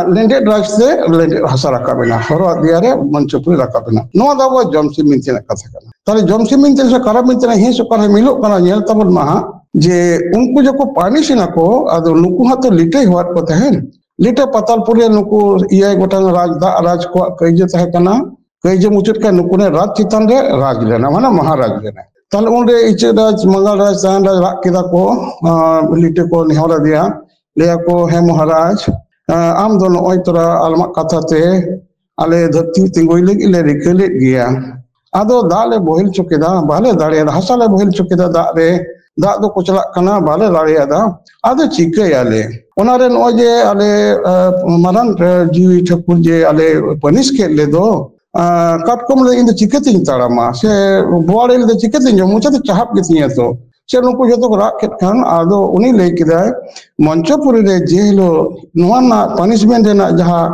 ᱞᱮᱸᱰᱮᱫ ᱨᱟᱡᱽ ᱛᱮ ᱞᱮᱸᱰᱮᱫ ᱦᱟᱥᱟ ᱨᱟᱠᱟᱵ ᱮᱱᱟ, ᱦᱚᱨᱚ ᱫᱮᱭᱟ ᱨᱮ ᱢᱚᱧᱪᱚᱯᱩᱨᱤ ᱨᱟᱠᱟᱵ ᱮᱱᱟ᱾ ᱱᱚᱣᱟ ᱫᱚ ᱟᱵᱚᱣᱟᱜ ᱡᱚᱢᱥᱤᱢ ᱵᱤᱱᱛᱤ ᱨᱮᱱᱟᱜ ᱠᱟᱛᱷᱟ ᱠᱟᱱᱟ᱾ ᱛᱟᱦᱞᱮ ᱡᱚᱢᱥᱤᱢ ᱵᱤᱱᱛᱤ ᱥᱮ ᱠᱟᱨᱟᱢ ᱵᱤᱱᱛᱤ ᱨᱮᱱᱟᱜ ᱦᱤᱸᱥ ᱚᱠᱟᱨᱮ ᱢᱤᱞᱚᱜ ᱠᱟᱱᱟ, ᱧᱮᱞ ᱛᱟᱵᱚᱱ ᱢᱟ ᱦᱟᱸᱜ, ᱡᱮ ᱩᱱᱠᱩ ᱡᱚᱠᱷᱚᱱ ᱯᱟᱹᱱᱤᱥ ᱮᱱᱟ ᱠᱚ, ᱟᱫᱚ ᱱᱩᱠᱩ ᱦᱚᱸᱛᱚ ᱞᱤᱴᱟᱹᱭ ᱦᱚᱦᱚᱣᱟᱫ ᱠᱚ ᱛᱟᱦᱮᱸᱱ᱾ ᱞᱤᱴᱟᱹ ᱯᱟᱛᱟᱞᱯᱩᱨ ᱨᱮ ᱱᱩᱠᱩ ᱮᱭᱟᱭ ᱜᱚᱴᱟᱝ ᱨᱟᱡᱽ, ᱫᱟᱜ ᱨᱟᱡᱽ ᱠᱚᱣᱟᱜ ᱠᱟᱹᱭᱡᱟᱹ ᱛᱟᱦᱮᱸ ᱠᱟᱱᱟ᱾ ᱠᱟᱹᱭᱡᱟᱹ ᱢᱩᱪᱟᱹᱫ ᱠᱟᱱ ᱱᱩᱠᱩ ᱨᱮᱱ ᱨᱟᱡᱽ ᱪᱮᱛᱟᱱ ᱨᱮ ᱨᱟᱡᱽ ᱞᱮᱱᱟ, ᱢᱟᱱᱮ ᱢᱚᱦᱟᱨᱟᱡᱽ ᱞᱮᱱᱟ᱾ ᱛᱟᱦᱞᱮ ᱚᱸᱰᱮ ᱤᱪᱟᱹᱜ ᱨᱟᱡᱽ, ᱢᱟᱸᱜᱟᱲ ᱨᱟᱡᱽ, ᱛᱟᱭᱟᱱ ᱨᱟᱡᱽ ᱨᱟᱜ ᱠᱮᱫᱟ ᱠᱚ, ᱞᱤᱴᱟᱹ ᱠᱚ ᱱᱮᱦᱚᱨ ᱟᱫᱮᱭᱟ, ᱞᱟᱹᱭᱟ ᱠᱚ, ᱦᱮᱸ ᱢᱚᱦᱟᱨᱟᱡᱽ, ᱟᱢ ᱫᱚ ᱱᱚᱜᱼᱚᱭ ᱛᱚᱨᱟ ᱟᱞᱢᱟᱜ ᱠᱟᱛᱷᱟ ᱛᱮ ᱟᱞᱮ ᱫᱷᱟᱹᱨᱛᱤ ᱛᱤᱸᱜᱩᱭ ᱞᱟᱹᱜᱤᱫ ᱞᱮ ᱨᱤᱠᱟᱹ ᱞᱮᱫ ᱜᱮᱭᱟ, ᱟᱫᱚ ᱫᱟᱜ ᱞᱮ ᱵᱚᱦᱮᱞ ᱦᱚᱪᱚ ᱠᱮᱫᱟ, ᱵᱟᱞᱮ ᱫᱟᱲᱮᱭᱟᱫᱟ, ᱦᱟᱥᱟ ᱞᱮ ᱵᱚᱦᱮᱞ ᱦᱚᱪᱚ ᱠᱮᱫᱟ ᱫᱟᱜ ᱨᱮ, ᱫᱟᱜ ᱫᱚ ᱠᱚᱪᱞᱟᱜ ᱠᱟᱱᱟ, ᱵᱟᱞᱮ ᱫᱟᱲᱮᱭᱟᱫᱟ, ᱟᱫᱚ ᱪᱤᱠᱟᱹᱭᱟᱞᱮ? ᱚᱱᱟᱨᱮ ᱱᱚᱜᱼᱚᱭ ᱡᱮ ᱟᱞᱮ ᱢᱟᱨᱟᱝ ᱡᱤᱣᱤ ᱴᱷᱟᱹᱠᱩᱨ ᱡᱮ ᱟᱞᱮ ᱯᱟᱹᱱᱤᱥ ᱠᱮᱫ ᱞᱮᱫᱚ, ᱠᱟᱴᱠᱚᱢ ᱞᱮ ᱤᱧ ᱫᱚ ᱪᱤᱠᱟᱹᱛᱤᱧ ᱛᱟᱲᱟᱢᱟ, ᱥᱮ ᱵᱳᱣᱟᱲ ᱤᱞ ᱫᱚ ᱪᱤᱠᱟᱹᱛᱤᱧ ᱡᱚᱢ, ᱢᱚᱪᱟᱛᱮ ᱪᱟᱦᱟᱵ ᱜᱮᱛᱤᱧᱟ ᱛᱚ᱾ ᱥᱮ ᱱᱩᱠᱩ ᱡᱚᱛᱚ ᱠᱚ ᱨᱟᱜ ᱠᱮᱫ ᱠᱷᱟᱱ, ᱟᱫᱚ ᱩᱱᱤ ᱞᱟᱹᱭ ᱠᱮᱫᱟᱭ, ᱢᱚᱧᱪᱚᱯᱩᱨᱤ ᱨᱮ ᱡᱮ ᱦᱤᱞᱳᱜ ᱱᱚᱣᱟ ᱨᱮᱱᱟᱜ ᱯᱟᱱᱤᱥᱢᱮᱱᱴ ᱨᱮᱱᱟᱜ ᱡᱟᱦᱟᱸ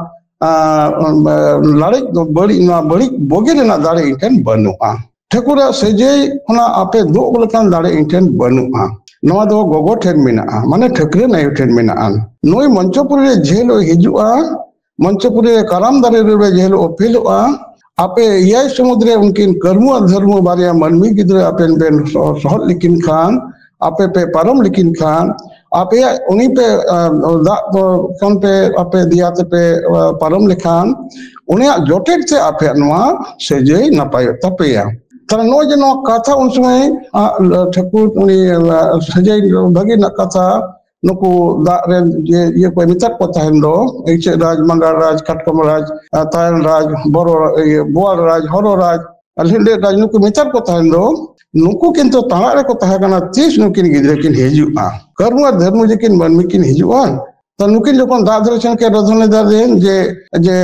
ᱞᱟᱲᱮᱡ ᱫᱚ ᱵᱟᱹᱲᱤᱡ, ᱱᱚᱣᱟ ᱵᱟᱹᱲᱤᱡ ᱵᱚᱜᱮ ᱨᱮᱱᱟᱜ ᱫᱟᱲᱮ ᱤᱧ ᱴᱷᱮᱱ ᱵᱟᱹᱱᱩᱜᱼᱟ᱾ ᱴᱷᱟᱹᱠᱩᱨᱟᱜ ᱥᱟᱹᱡᱟᱹᱭ ᱠᱷᱚᱱᱟᱜ ᱟᱯᱮ ᱫᱩᱜ ᱞᱮᱠᱟᱱ ᱫᱟᱲᱮ ᱤᱧ ᱴᱷᱮᱱ ᱵᱟᱹᱱᱩᱜᱼᱟ᱾ ᱱᱚᱣᱟ ᱫᱚ ᱜᱚᱜᱚ ᱴᱷᱮᱱ ᱢᱮᱱᱟᱜᱼᱟ, ᱢᱟᱱᱮ ᱴᱷᱟᱹᱠᱨᱟᱹᱱ ᱟᱭᱳ ᱴᱷᱮᱱ ᱢᱮᱱᱟᱜᱼᱟ᱾ ᱱᱩᱭ ᱢᱚᱧᱪᱚᱯᱩᱨᱤ ᱨᱮ ᱡᱮ ᱦᱤᱞᱳᱜ ᱦᱤᱡᱩᱜᱼᱟ, ᱢᱚᱧᱪᱚᱯᱩᱨᱤ ᱨᱮ ᱠᱟᱨᱟᱢ ᱫᱟᱨᱮ ᱨᱮ ᱡᱮ ᱦᱤᱞᱳᱜ ᱚᱯᱮᱞᱚᱜᱼᱟ, ᱟᱯᱮ ᱮᱭᱟᱭ ᱥᱩᱢᱩᱫ ᱨᱮ ᱩᱱᱠᱤᱱ ᱠᱟᱹᱨᱢᱩ ᱟᱨ ᱫᱷᱟᱹᱨᱢᱩ ᱵᱟᱨᱭᱟ ᱢᱟᱹᱱᱢᱤ ᱜᱤᱫᱽᱨᱟᱹ ᱟᱯᱮᱱ ᱯᱮ ᱥᱚᱦᱚᱫ ᱞᱮᱠᱤᱱ ᱠᱷᱟᱱ, ᱟᱯᱮ ᱯᱮ ᱯᱟᱨᱚᱢ ᱞᱮᱠᱤᱱ ᱠᱷᱟᱱ, ᱟᱯᱮᱭᱟᱜ ᱩᱱᱤ ᱯᱮ ᱫᱟᱜ ᱠᱷᱚᱱ ᱯᱮ ᱟᱯᱮ ᱫᱮᱭᱟ ᱛᱮᱯᱮ ᱯᱟᱨᱚᱢ ᱞᱮᱠᱷᱟᱱ, ᱩᱱᱤᱭᱟᱜ ᱡᱚᱴᱮᱫ ᱛᱮ ᱟᱯᱮᱭᱟᱜ ᱱᱚᱣᱟ ᱥᱟᱹᱡᱟᱹᱭ ᱱᱟᱯᱟᱭᱚᱜ ᱛᱟᱯᱮᱭᱟ᱾ ᱛᱟᱦᱞᱮ ᱱᱚᱜᱼᱚᱭ ᱡᱮ ᱱᱚᱣᱟ ᱠᱟᱛᱷᱟ ᱩᱱ ᱥᱚᱢᱚᱭ ᱴᱷᱟᱹᱠᱩᱨ ᱩᱱᱤ ᱥᱟᱹᱡᱟᱹᱭ ᱵᱷᱟᱹᱜᱤ ᱨᱮᱱᱟᱜ ᱠᱟᱛᱷᱟ ᱱᱩᱠᱩ ᱫᱟᱜ ᱨᱮᱱ ᱡᱮ ᱤᱭᱟᱹ ᱠᱚ ᱢᱮᱛᱟᱫ ᱠᱚ ᱛᱟᱦᱮᱱ ᱫᱚ, ᱤᱪᱟᱹᱜ ᱨᱟᱡᱽ, ᱢᱟᱸᱜᱟᱲ ᱨᱟᱡᱽ, ᱠᱟᱴᱠᱚᱢ ᱨᱟᱡᱽ, ᱛᱟᱭᱟᱱ ᱨᱟᱡᱽ, ᱵᱚᱨᱚ, ᱤᱭᱟᱹ, ᱵᱳᱣᱟᱲ ᱨᱟᱡᱽ, ᱦᱚᱨᱚ ᱨᱟᱡᱽ, ᱞᱮᱸᱰᱮᱫ ᱨᱟᱡᱽ, ᱱᱩᱠᱩ ᱢᱮᱛᱟᱫ ᱠᱚ ᱛᱟᱦᱮᱱ ᱫᱚ, ᱱᱩᱠᱩ ᱠᱤᱱᱛᱩ ᱛᱟᱲᱟᱜ ᱨᱮᱠᱚ ᱛᱟᱦᱮᱸ ᱠᱟᱱᱟ, ᱛᱤᱥ ᱱᱩᱠᱤᱱ ᱜᱤᱫᱽᱨᱟᱹ ᱠᱤᱱ ᱦᱤᱡᱩᱜᱼᱟ? ᱠᱟᱹᱨᱢᱩ ᱟᱨ ᱫᱷᱟᱹᱨᱢᱩ ᱡᱮ ᱠᱤᱱ ᱢᱟᱹᱱᱢᱤ ᱠᱤᱱ ᱦᱤᱡᱩᱜᱼᱟ, ᱛᱚ ᱱᱩᱠᱤᱱ ᱡᱚᱠᱷᱚᱱ ᱫᱟᱜ ᱫᱷᱟᱨᱮ ᱥᱮᱱ ᱠᱤᱱ ᱨᱚᱫᱷᱚᱱ ᱮᱫᱟ ᱫᱮᱱ ᱡᱮ, ᱡᱮ,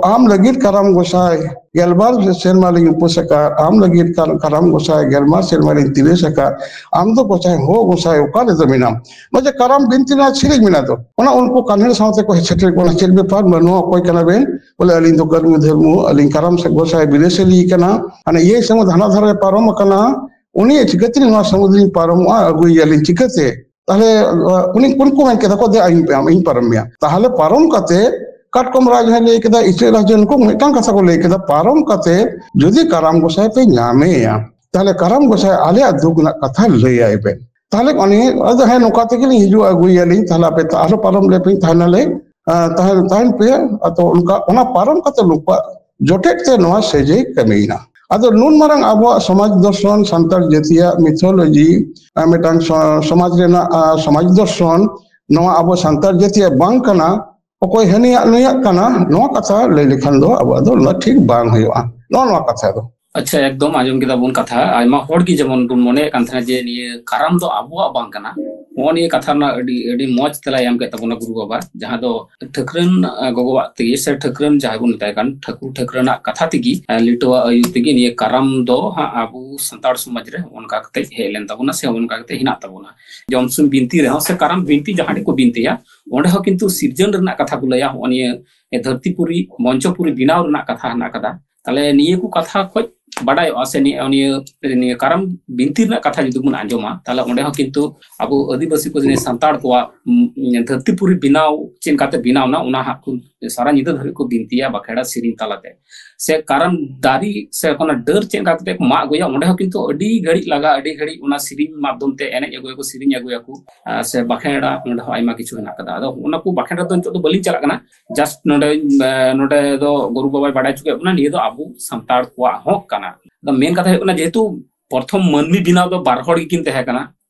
ᱟᱢ ᱞᱟᱹᱜᱤᱫ ᱠᱟᱨᱟᱢ ᱜᱚᱸᱥᱟᱭ ᱜᱮᱞᱵᱟᱨ ᱥᱮᱨᱢᱟ ᱞᱤᱧ ᱩᱯᱟᱹᱥ ᱟᱠᱟᱫ, ᱟᱢ ᱞᱟᱹᱜᱤᱫ ᱠᱟᱨ-, ᱠᱟᱨᱟᱢ ᱜᱚᱸᱥᱟᱭ ᱜᱮᱞᱵᱟᱨ ᱥᱮᱨᱢᱟ ᱞᱤᱧ ᱛᱤᱨᱟᱹᱥ ᱟᱠᱟᱫ, ᱟᱢ ᱫᱚ ᱜᱚᱸᱥᱟᱭ ᱦᱚ ᱜᱚᱸᱥᱟᱭ ᱚᱠᱟ ᱨᱮᱫᱚ ᱢᱮᱱᱟᱢ? ᱱᱚᱜᱼᱚᱭ ᱡᱮ ᱠᱟᱨᱟᱢ ᱵᱤᱱᱛᱤ ᱨᱮᱱᱟᱜ ᱥᱮᱨᱮᱧ ᱢᱮᱱᱟᱜ ᱫᱚ, ᱚᱱᱟ ᱩᱱᱠᱩ ᱠᱟᱱᱦᱮᱲ ᱥᱟᱶᱛᱮ ᱠᱚ ᱦᱮᱡ ᱥᱮᱴᱮᱨ ᱠᱚ ᱠᱟᱱᱟ, ᱪᱮᱫ ᱵᱮᱯᱟᱨ, ᱱᱚᱣᱟ ᱚᱠᱚᱭ ᱠᱟᱱᱟ ᱵᱮᱱ? ᱵᱚᱞᱮ, ᱟᱹᱞᱤᱧ ᱫᱚ ᱠᱟᱹᱱᱦᱩ ᱫᱷᱟᱹᱨᱢᱩ, ᱟᱹᱞᱤᱧ ᱠᱟᱨᱟᱢ ᱥᱮ ᱜᱚᱸᱥᱟᱭ ᱵᱤᱨᱟᱹᱥᱟᱹᱞᱤ ᱠᱟᱱᱟ, ᱦᱟᱱᱮ ᱤᱭᱟᱹ ᱥᱟᱹᱢᱩᱫ ᱦᱟᱱᱟ ᱫᱷᱟᱨᱮ ᱯᱟᱨᱚᱢ ᱟᱠᱟᱱᱟ, ᱩᱱᱤ ᱪᱤᱠᱟᱹᱛᱮ ᱱᱚᱣᱟ ᱥᱟᱹᱢᱩᱫ ᱞᱤᱧ ᱯᱟᱨᱚᱢᱚᱜᱼᱟ, ᱟᱹᱜᱩᱭᱮᱭᱟᱞᱤᱧ ᱪᱤᱠᱟᱹᱛᱮ? ᱛᱟᱦᱞᱮ, ᱟᱸ, ᱩᱱᱤ, ᱩᱱᱠᱩ ᱢᱮᱱ ᱠᱮᱫᱟ ᱠᱚ, "ᱫᱮ, ᱤᱧ, ᱤᱧ ᱯᱟᱨᱚᱢ ᱢᱮᱭᱟ᱾" ᱛᱟᱦᱞᱮ ᱯᱟᱨᱚᱢ ᱠᱟᱛᱮ ᱠᱟᱴᱠᱚᱢ ᱨᱟᱡᱽ ᱦᱚᱸᱭ ᱞᱟᱹᱭ ᱠᱮᱫᱟ, ᱤᱪᱟᱹᱜ ᱨᱟᱡᱽ ᱦᱚᱸ, ᱱᱩᱠᱩ ᱢᱤᱫᱴᱟᱝ ᱠᱟᱛᱷᱟ ᱠᱚ ᱞᱟᱹᱭ ᱠᱮᱫᱟ, ᱯᱟᱨᱚᱢ ᱠᱟᱛᱮ ᱡᱩᱫᱤ ᱠᱟᱨᱟᱢ ᱜᱚᱸᱥᱟᱭ ᱯᱮ ᱧᱟᱢᱮᱭᱟ, ᱛᱟᱦᱞᱮ ᱠᱟᱨᱟᱢ ᱜᱚᱸᱥᱟᱭ ᱟᱞᱮᱭᱟᱜ ᱫᱩᱠ ᱨᱮᱱᱟᱜ ᱠᱟᱛᱷᱟ ᱞᱟᱹᱭᱟᱭ ᱵᱮᱱ᱾ ᱛᱟᱦᱞᱮ ᱩᱱᱤ, ᱟᱫᱚ ᱦᱮᱸ, ᱱᱚᱝᱠᱟ ᱛᱮᱜᱮ ᱞᱤᱧ ᱦᱤᱡᱩᱜᱼᱟ, ᱟᱹᱜᱩᱭᱮᱭᱟᱞᱤᱧ, ᱛᱟᱦᱞᱮ ᱟᱯᱮ ᱛᱟ-, ᱟᱞᱚ ᱯᱟᱨᱚᱢ ᱞᱮ ᱯᱮ, ᱛᱟᱦᱮᱱᱟᱞᱮ, ᱟᱸ, ᱛᱟᱦᱮᱱ, ᱛᱟᱦᱮᱱ ᱯᱮ᱾ ᱟᱫᱚ ᱚᱱᱠᱟ, ᱚᱱᱟ ᱯᱟᱨᱚᱢ ᱠᱟᱛᱮ ᱱᱩᱠᱩᱣᱟᱜ ᱡᱚᱴᱮᱫ ᱛᱮ ᱱᱚᱣᱟ ᱥᱟᱹᱭᱡᱟᱹᱭ ᱠᱟᱹᱢᱤᱭᱮᱱᱟ᱾ ᱟᱫᱚ ᱱᱩᱱ ᱢᱟᱨᱟᱝ ᱟᱵᱚᱣᱟᱜ ᱥᱚᱢᱟᱡᱽ ᱫᱚᱨᱥᱚᱱ, ᱥᱟᱱᱛᱟᱲ ᱡᱟᱹᱛᱤᱭᱟᱜ mythology, ᱟᱨ ᱢᱤᱫᱴᱟᱝ ᱥᱚ-, ᱥᱚᱢᱟᱡᱽ ᱨᱮᱱᱟᱜ, ᱟᱨ, ᱥᱚᱢᱟᱡᱽ ᱫᱚᱨᱥᱚᱱ, ᱱᱚᱣᱟ ᱟᱵᱚ ᱥᱟᱱᱛᱟᱲ ᱡᱟᱹᱛᱤᱭᱟᱜ ᱵᱟᱝ ᱠᱟᱱᱟ, ᱚᱠᱚᱭ ᱦᱟᱹᱱᱤᱭᱟᱜ ᱱᱩᱭᱟᱜ ᱠᱟᱱᱟ, ᱱᱚᱣᱟ ᱠᱟᱛᱷᱟ ᱞᱟᱹᱭ ᱞᱮᱠᱷᱟᱱ ᱫᱚ ᱟᱵᱚᱣᱟᱜ ᱫᱚ ᱱᱚᱣᱟ ᱴᱷᱤᱠ ᱵᱟᱝ ᱦᱩᱭᱩᱜᱼᱟ᱾ ᱱᱚᱜᱼᱚ ᱱᱚᱣᱟ ᱠᱟᱛᱷᱟ ᱫᱚ᱾ ᱟᱪᱪᱷᱟ, ᱮᱠᱫᱚᱢ ᱟᱸᱡᱚᱢ ᱠᱮᱫᱟ ᱵᱚᱱ ᱠᱟᱛᱷᱟ, ᱟᱭᱢᱟ ᱦᱚᱲ ᱜᱮ ᱡᱮᱢᱚᱱ ᱵᱚᱱ ᱢᱚᱱᱮᱭᱮᱫ ᱠᱟᱱ ᱛᱟᱦᱮᱱᱟ ᱡᱮ ᱱᱤᱭᱟᱹ ᱠᱟᱨᱟᱢ ᱫᱚ ᱟᱵᱚᱣᱟᱜ ᱵᱟᱝ ᱠᱟᱱᱟ᱾ ᱱᱚᱜᱼᱚ ᱱᱤᱭᱟᱹ ᱠᱟᱛᱷᱟ ᱨᱮᱱᱟᱜ ᱟᱹᱰᱤ, ᱟᱹᱰᱤ ᱢᱚᱸᱡᱽ ᱛᱮᱞᱟᱭ ᱮᱢ ᱠᱮᱫ ᱛᱟᱵᱚᱱᱟ ᱜᱩᱨᱩ ᱵᱟᱵᱟ, ᱡᱟᱦᱟᱸ ᱫᱚ ᱴᱷᱟᱹᱠᱨᱟᱹᱱ, ᱟᱸ, ᱜᱚᱜᱚᱣᱟᱜ ᱛᱮᱜᱮ ᱥᱮ ᱴᱷᱟᱹᱠᱨᱟᱹᱱ ᱡᱟᱦᱟᱸᱭ ᱵᱚᱱ ᱢᱮᱛᱟᱭ ᱠᱟᱱ ᱴᱷᱟᱹᱠᱩᱨ, ᱴᱷᱟᱹᱠᱨᱟᱹᱱᱟᱜ ᱠᱟᱛᱷᱟ ᱛᱮᱜᱮ, ᱟᱸ, ᱞᱤᱴᱟᱹᱣᱟᱜ ᱟᱹᱭᱩᱨ ᱛᱮᱜᱮ ᱱᱤᱭᱟᱹ ᱠᱟᱨᱟᱢ ᱫᱚ ᱦᱟᱸᱜ ᱟᱵᱚ ᱥᱟᱱᱛᱟᱲ ᱥᱚᱢᱟᱡᱽ ᱨᱮ ᱚᱱᱠᱟ ᱠᱟᱛᱮ ᱦᱮᱡ ᱞᱮᱱ ᱛᱟᱵᱚᱱᱟ ᱥᱮ ᱚᱱᱠᱟ ᱠᱟᱛᱮ ᱦᱮᱱᱟᱜ ᱛᱟᱵᱚᱱᱟ᱾ ᱡᱚᱢᱥᱤᱢ ᱵᱤᱱᱛᱤ ᱨᱮᱦᱚᱸ ᱥᱮ ᱠᱟᱨᱟᱢ ᱵᱤᱱᱛᱤ ᱡᱟᱦᱟᱸ ᱨᱮᱠᱚ ᱵᱤᱱᱛᱤᱭᱟ, ᱚᱸᱰᱮ ᱦᱚᱸ ᱠᱤᱱᱛᱩ ᱥᱤᱨᱡᱚᱱ ᱨᱮᱱᱟᱜ ᱠᱟᱛᱷᱟ ᱠᱚ ᱞᱟᱹᱭᱟ, ᱦᱚᱸᱜᱼᱚ ᱱᱤᱭᱟᱹ ᱫᱷᱟᱹᱨᱛᱤᱯᱩᱨᱤ, ᱢᱚᱧᱪᱚᱯᱩᱨᱤ ᱵᱮᱱᱟᱣ ᱨᱮᱱᱟᱜ ᱠᱟᱛᱷᱟ ᱦᱮᱱᱟᱜ ᱠᱟᱫᱟ᱾ ᱛᱟᱦᱞᱮ ᱱᱤᱭᱟᱹ ᱠᱚ ᱠᱟᱛᱷᱟ ᱠᱷᱚᱡ ᱵᱟᱰᱟᱭᱚᱜᱼᱟ ᱥᱮ ᱱᱤᱭᱟᱹ, ᱱᱤᱭᱟᱹ, ᱱᱤᱭᱟᱹ ᱠᱟᱨᱟᱢ ᱵᱤᱱᱛᱤ ᱨᱮᱱᱟᱜ ᱠᱟᱛᱷᱟ ᱡᱩᱫᱤ ᱵᱚᱱ ᱟᱸᱡᱚᱢᱟ, ᱛᱟᱦᱞᱮ ᱚᱸᱰᱮ ᱦᱚᱸ ᱠᱤᱱᱛᱩ ᱟᱵᱚ ᱟᱹᱫᱤᱵᱟᱹᱥᱤ ᱠᱚ ᱡᱟᱦᱟᱸᱭ ᱥᱟᱱᱛᱟᱲ ᱠᱚᱣᱟᱜ, ᱩᱢ, ᱫᱷᱟᱹᱨᱛᱤᱯᱩᱨᱤ ᱵᱮᱱᱟᱣ ᱪᱮᱫ ᱞᱮᱠᱟᱛᱮ ᱵᱮᱱᱟᱣ ᱮᱱᱟ, ᱚᱱᱟ ᱦᱟᱸᱜ ᱠᱚ ᱥᱟᱨᱟ ᱧᱤᱫᱟᱹ ᱫᱷᱟᱹᱵᱤᱡ ᱠᱚ ᱵᱤᱱᱛᱤᱭᱟ ᱵᱟᱠᱷᱮᱲᱟ ᱥᱮᱨᱮᱧ ᱛᱟᱞᱟᱛᱮ᱾ ᱥᱮ ᱠᱟᱨᱟᱢ ᱫᱟᱨᱮ ᱥᱮ ᱚᱱᱟ ᱰᱟᱹᱨ ᱪᱮᱫ ᱞᱮᱠᱟ ᱠᱟᱛᱮ ᱠᱚ ᱢᱟᱜ ᱟᱹᱜᱩᱭᱟ, ᱚᱸᱰᱮ ᱦᱚᱸ ᱠᱤᱱᱛᱩ ᱟᱹᱰᱤ ᱜᱷᱟᱹᱲᱤᱡ ᱞᱟᱜᱟ, ᱟᱹᱰᱤ ᱜᱷᱟᱹᱲᱤᱡ ᱚᱱᱟ ᱥᱮᱨᱮᱧ ᱢᱟᱫᱽᱫᱷᱚᱢ ᱛᱮ ᱮᱱᱮᱡ ᱟᱹᱜᱩᱭᱟᱠᱚ, ᱥᱮᱨᱮᱧ ᱟᱹᱜᱩᱭᱟᱠᱚ, ᱟᱨ ᱥᱮ ᱵᱟᱠᱷᱮᱲᱟ, ᱚᱸᱰᱮ ᱦᱚᱸ ᱟᱭᱢᱟ ᱠᱤᱪᱷᱩ ᱦᱮᱱᱟᱜ ᱠᱟᱫᱟ᱾ ᱟᱫᱚ ᱚᱱᱟ ᱠᱚ ᱵᱟᱠᱷᱮᱲ ᱨᱮᱫᱚ ᱱᱤᱛᱚᱜ ᱫᱚ ᱵᱟᱹᱞᱤᱧ ᱪᱟᱞᱟᱜ ᱠᱟᱱᱟ, just ᱱᱚᱰᱮ, ᱮ, ᱱᱚᱰᱮ ᱫᱚ ᱜᱩᱨᱩ ᱵᱟᱵᱟᱭ ᱵᱟᱰᱟᱭ ᱦᱚᱪᱚ ᱠᱮᱫ ᱵᱚᱱᱟ, ᱱᱤᱭᱟᱹ ᱫᱚ ᱟᱵᱚ ᱥᱟᱱᱛᱟᱲ ᱠᱚᱣᱟᱜ ᱦᱚᱸ ᱠᱟᱱᱟ᱾ ᱟᱫᱚ ᱢᱮᱱ ᱠᱟᱛᱷᱟ ᱦᱩᱭᱩᱜ ᱠᱟᱱᱟ, ᱡᱮᱦᱮᱛᱩ ᱯᱨᱚᱛᱷᱚᱢ ᱢᱟᱹᱱᱢᱤ ᱵᱮᱱᱟᱣ ᱫᱚ ᱵᱟᱨ ᱦᱚᱲ ᱜᱮᱠᱤᱱ ᱛᱟᱦᱮᱸ ᱠᱟᱱᱟ,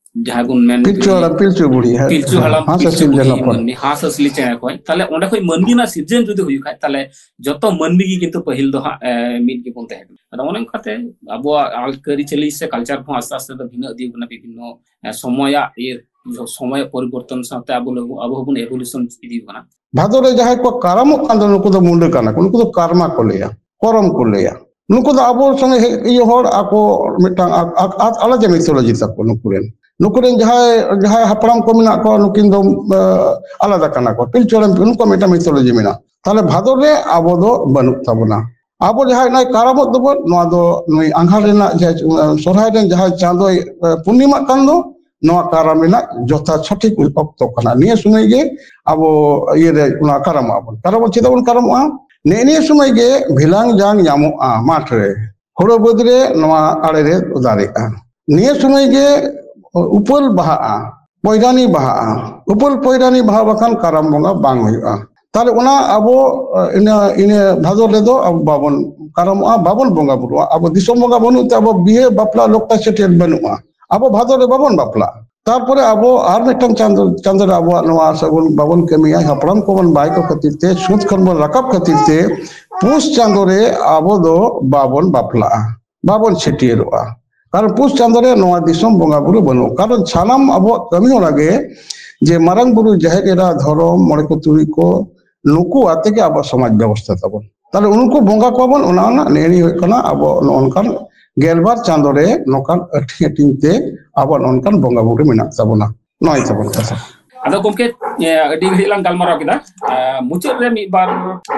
ᱡᱟᱦᱟᱸ ᱵᱚᱱ ᱢᱮᱱ ᱯᱤᱞᱪᱩ ᱦᱟᱲᱟᱢ, ᱯᱤᱞᱪᱩ ᱵᱩᱲᱦᱤ, ᱦᱮᱸ, ᱯᱤᱞᱪᱩ ᱦᱟᱲᱟᱢ, ᱦᱟᱸᱥ ᱯᱤᱞᱪᱩ ᱦᱟᱹᱥᱤᱞ ᱵᱩᱲᱦᱤ ᱡᱟᱱᱟᱢ ᱠᱷᱚᱱ᱾ ᱢᱟᱹᱱᱢᱤ, ᱦᱟᱸᱥ ᱦᱟᱹᱥᱞᱤ ᱪᱮᱬᱮ ᱠᱷᱚᱱ᱾ ᱛᱟᱦᱞᱮ ᱚᱸᱰᱮ ᱠᱷᱚᱱ ᱢᱟᱹᱱᱢᱤ ᱨᱮᱱᱟᱜ ᱥᱤᱨᱡᱚᱱ ᱡᱩᱫᱤ ᱦᱩᱭᱩᱜ ᱠᱷᱟᱡ, ᱛᱟᱦᱞᱮ ᱡᱚᱛᱚ ᱢᱟᱹᱱᱢᱤ ᱜᱮ ᱠᱤᱱᱛᱩ ᱯᱟᱹᱦᱤᱞ ᱫᱚ ᱦᱟᱸᱜ, ᱮ, ᱢᱤᱫ ᱜᱮᱵᱚᱱ ᱛᱟᱦᱮᱸ ᱠᱟᱱᱟ᱾ ᱟᱫᱚ ᱚᱱᱮ ᱚᱱᱠᱟᱛᱮ ᱟᱵᱚᱣᱟᱜ ᱟᱹᱨᱤᱪᱟᱹᱞᱤ ᱥᱮ culture ᱠᱚᱦᱚᱸ ᱟᱥᱛᱮ ᱟᱥᱛᱮ ᱫᱚ ᱵᱷᱤᱱᱟᱹ ᱤᱫᱤ ᱠᱟᱱᱟ, ᱵᱤᱵᱷᱤᱱᱱᱚ, ᱮ, ᱥᱚᱢᱚᱭᱟᱜ ᱤᱭᱟᱹ ᱥᱚᱢᱚᱭ ᱯᱚᱨᱤᱵᱚᱨᱛᱚᱱ ᱥᱟᱶᱛᱮ ᱟᱵᱚ ᱞᱟᱹᱜᱤᱫ, ᱟᱵᱚ ᱦᱚᱸᱵᱚᱱ ᱮᱵᱷᱚᱞᱩᱥᱚᱱ ᱤᱫᱤ ᱠᱟᱱᱟ᱾ ᱵᱷᱟᱫᱚᱨ ᱨᱮ ᱡᱟᱦᱟᱸᱭ ᱠᱚ ᱠᱟᱨᱟᱢᱚᱜ ᱠᱟᱱ ᱫᱚ, ᱱᱩᱠᱩ ᱫᱚ ᱢᱩᱱᱰᱟᱹ ᱠᱟᱱᱟ ᱠᱚ, ᱱᱩᱠᱩ ᱫᱚ ᱠᱟᱨᱢᱟ ᱠᱚ ᱞᱟᱹᱭᱟ, ᱠᱚᱨᱚᱢ ᱠᱚ ᱞᱟᱹᱭᱟ᱾ ᱱᱩᱠᱩ ᱫᱚ ᱟᱵᱚ ᱥᱚᱸᱜᱮ ᱦᱮᱡ ᱤᱭᱟᱹ ᱦᱚᱲ, ᱟᱠᱚ ᱢᱤᱫᱴᱟᱝ ᱟ-, ᱟ-, ᱟ-, ᱟᱞᱟᱫᱟ ᱢᱤᱛᱷᱳᱞᱚᱡᱤ ᱛᱟᱠᱚ ᱱᱩᱠᱩ ᱨᱮᱱ᱾ ᱱᱩᱠᱩ ᱨᱮᱱ ᱡᱟᱦᱟᱸᱭ, ᱡᱟᱦᱟᱸᱭ ᱦᱟᱯᱲᱟᱢ ᱠᱚ ᱢᱮᱱᱟᱜ ᱠᱚᱣᱟ, ᱱᱩᱠᱤᱱ ᱫᱚ, ᱟ, ᱟᱞᱟᱫᱟ ᱠᱟᱱᱟ ᱠᱚ, ᱯᱤᱞᱪᱩ ᱦᱟᱲᱟᱢ, ᱱᱩᱠᱩᱣᱟᱜ ᱢᱤᱫᱴᱟᱝ ᱢᱤᱛᱷᱳᱞᱚᱡᱤ ᱢᱮᱱᱟᱜᱼᱟ᱾ ᱛᱟᱦᱞᱮ ᱵᱷᱟᱫᱚᱨ ᱨᱮ ᱟᱵᱚ ᱫᱚ ᱵᱟᱹᱱᱩᱜ ᱛᱟᱵᱚᱱᱟ᱾ ᱟᱵᱚ ᱡᱟᱦᱟᱸᱭ ᱱᱚᱜᱼᱚᱭ ᱠᱟᱨᱟᱢᱚᱜ ᱫᱚᱵᱚᱱ, ᱱᱚᱣᱟ ᱫᱚ ᱱᱩᱭ ᱟᱸᱜᱷᱟᱲ ᱨᱮᱱᱟᱜ ᱡᱟᱦᱟᱸ, ᱟ, ᱥᱚᱨᱦᱟᱭ ᱨᱮᱱ ᱡᱟᱦᱟᱸᱭ ᱪᱟᱸᱫᱚᱭ, ᱟ, ᱯᱩᱨᱱᱤᱢᱟᱜ ᱠᱟᱱ ᱫᱚ, ᱱᱚᱣᱟ ᱠᱟᱨᱟᱢ ᱨᱮᱱᱟᱜ ᱡᱚᱛᱷᱟ ᱥᱚᱴᱷᱤᱠ ᱚᱠᱛᱚ ᱠᱟᱱᱟ᱾ ᱱᱤᱭᱟᱹ ᱥᱚᱢᱚᱭ ᱜᱮ ᱟᱵᱚ ᱤᱭᱟᱹ ᱨᱮ ᱚᱱᱟ ᱠᱟᱨᱟᱢᱚᱜ ᱟᱵᱚᱱ᱾ ᱠᱟᱨᱟᱢᱚᱜ ᱪᱮᱫᱟᱜ ᱵᱚᱱ ᱠᱟᱨᱟᱢᱚᱜᱼᱟ? ᱱᱮᱜᱼᱮ ᱱᱤᱭᱟᱹ ᱥᱚᱢᱚᱭ ᱜᱮ ᱵᱷᱮᱞᱟᱝ ᱡᱟᱝ ᱧᱟᱢᱚᱜᱼᱟ ᱢᱟᱴᱷ ᱨᱮ, ᱦᱳᱲᱳ ᱵᱟᱹᱫᱽ ᱨᱮ, ᱱᱚᱣᱟ ᱟᱲᱮ ᱨᱮ ᱫᱟᱨᱮᱜᱼᱟ᱾ ᱱᱤᱭᱟᱹ ᱥᱚᱢᱚᱭ ᱜᱮ ᱩᱯᱟᱹᱞ ᱵᱟᱦᱟᱜᱼᱟ, ᱯᱚᱭᱨᱟᱱᱤ ᱵᱟᱦᱟᱜᱼᱟ᱾ ᱩᱯᱟᱹᱞ ᱯᱚᱭᱨᱟᱱᱤ ᱵᱟᱦᱟ ᱵᱟᱠᱷᱟᱱ ᱠᱟᱨᱟᱢ ᱵᱚᱸᱜᱟ ᱵᱟᱝ ᱦᱩᱭᱩᱜᱼᱟ᱾ ᱛᱟᱦᱞᱮ ᱚᱱᱟ ᱟᱵᱚ, ᱤᱱᱟᱹ, ᱤᱱᱟᱹ ᱵᱷᱟᱫᱚᱨ ᱨᱮᱫᱚ ᱟᱵᱚ ᱵᱟᱵᱚᱱ ᱠᱟᱨᱟᱢᱚᱜᱼᱟ, ᱵᱟᱵᱚᱱ ᱵᱚᱸᱜᱟ ᱵᱩᱨᱩᱜᱼᱟ᱾ ᱟᱵᱚ ᱫᱤᱥᱚᱢ ᱵᱚᱸᱜᱟ ᱵᱟᱹᱱᱩᱜ ᱛᱮ ᱟᱵᱚ ᱵᱤᱦᱟᱹ ᱵᱟᱯᱞᱟ ᱞᱚᱠᱛᱟ ᱪᱷᱟᱹᱴᱭᱟᱹᱨ ᱵᱟᱹᱱᱩᱜᱼᱟ᱾ ᱟᱵᱚ ᱵᱷᱟᱫᱚᱨ ᱨᱮ ᱵᱟᱵᱚᱱ ᱵᱟᱯᱞᱟᱜᱼᱟ᱾ ᱛᱟᱨᱯᱚᱨᱮ ᱟᱵᱚ ᱟᱨ ᱢᱤᱫᱴᱟᱝ ᱪᱟᱸᱫᱚ, ᱪᱟᱸᱫᱚ ᱨᱮ ᱟᱵᱚᱣᱟᱜ ᱱᱚᱣᱟ ᱥᱟᱹᱜᱩᱱ ᱵᱟᱵᱚᱱ ᱠᱟᱹᱢᱤᱭᱟ, ᱦᱟᱯᱲᱟᱢ ᱠᱚᱵᱚᱱ ᱵᱟᱭ ᱠᱚ ᱠᱷᱟᱹᱛᱤᱨ ᱛᱮ, ᱥᱩᱫ ᱠᱷᱚᱱ ᱵᱚᱱ ᱨᱟᱠᱟᱵ ᱠᱷᱟᱹᱛᱤᱨ ᱛᱮ, ᱯᱩᱥ ᱪᱟᱸᱫᱚ ᱨᱮ ᱟᱵᱚ ᱫᱚ ᱵᱟᱵᱚᱱ ᱵᱟᱯᱞᱟᱜᱼᱟ, ᱵᱟᱵᱚᱱ ᱪᱷᱟᱹᱴᱭᱟᱹᱨᱚᱜᱼᱟ᱾ ᱠᱟᱨᱚᱱ ᱯᱩᱥ ᱪᱟᱸᱫᱚ ᱨᱮ ᱱᱚᱣᱟ ᱫᱤᱥᱚᱢ ᱵᱚᱸᱜᱟ ᱵᱩᱨᱩ ᱵᱟᱹᱱᱩᱜᱼᱟ᱾ ᱠᱟᱨᱚᱱ ᱥᱟᱱᱟᱢ ᱟᱵᱚᱣᱟᱜ ᱠᱟᱹᱢᱤ ᱦᱚᱨᱟ ᱜᱮ ᱡᱮ ᱢᱟᱨᱟᱝ ᱵᱩᱨᱩ, ᱡᱟᱦᱮᱨ ᱮᱨᱟ, ᱫᱷᱚᱨᱚᱢ, ᱢᱚᱬᱮ ᱠᱚ ᱛᱩᱨᱩᱭ ᱠᱚ, ᱱᱩᱠᱩ ᱟᱛᱮ ᱜᱮ ᱟᱵᱚᱣᱟᱜ ᱥᱚᱢᱟᱡᱽ ᱵᱮᱵᱚᱥᱛᱷᱟ ᱛᱟᱵᱚᱱ᱾ ᱛᱟᱦᱞᱮ ᱩᱱᱠᱩ ᱵᱚᱸᱜᱟ ᱠᱚᱣᱟᱵᱚᱱ, ᱚᱱᱟ ᱨᱮᱱᱟᱜ ᱱᱮᱜᱼᱮ ᱱᱤᱭᱟᱹ ᱦᱩᱭᱩᱜ ᱠᱟᱱᱟ ᱟᱵᱚ ᱱᱚᱜᱼᱚ ᱱᱚᱝᱠᱟᱱ ᱜᱮᱞᱵᱟᱨ ᱪᱟᱸᱫᱚ ᱨᱮ ᱱᱚᱝᱠᱟᱱ ᱦᱟᱹᱴᱤᱧ ᱦᱟᱹᱴᱤᱧ ᱛᱮ ᱟᱵᱚᱣᱟᱜ ᱱᱚᱝᱠᱟᱱ ᱵᱚᱸᱜᱟ ᱵᱩᱨᱩ ᱢᱮᱱᱟᱜ ᱛᱟᱵᱚᱱᱟ᱾ ᱱᱚᱜᱼᱚᱭ ᱛᱟᱵᱚᱱ ᱠᱟᱛᱷᱟ᱾ ᱟᱫᱚ ᱜᱚᱢᱠᱮ, ᱮ, ᱟᱹᱰᱤ ᱜᱷᱟᱹᱲᱤᱡ ᱞᱟᱝ ᱜᱟᱞᱢᱟᱨᱟᱣ ᱠᱮᱫᱟ᱾ ᱮ, ᱢᱩᱪᱟᱹᱫ ᱨᱮ ᱢᱤᱫ ᱵᱟᱨ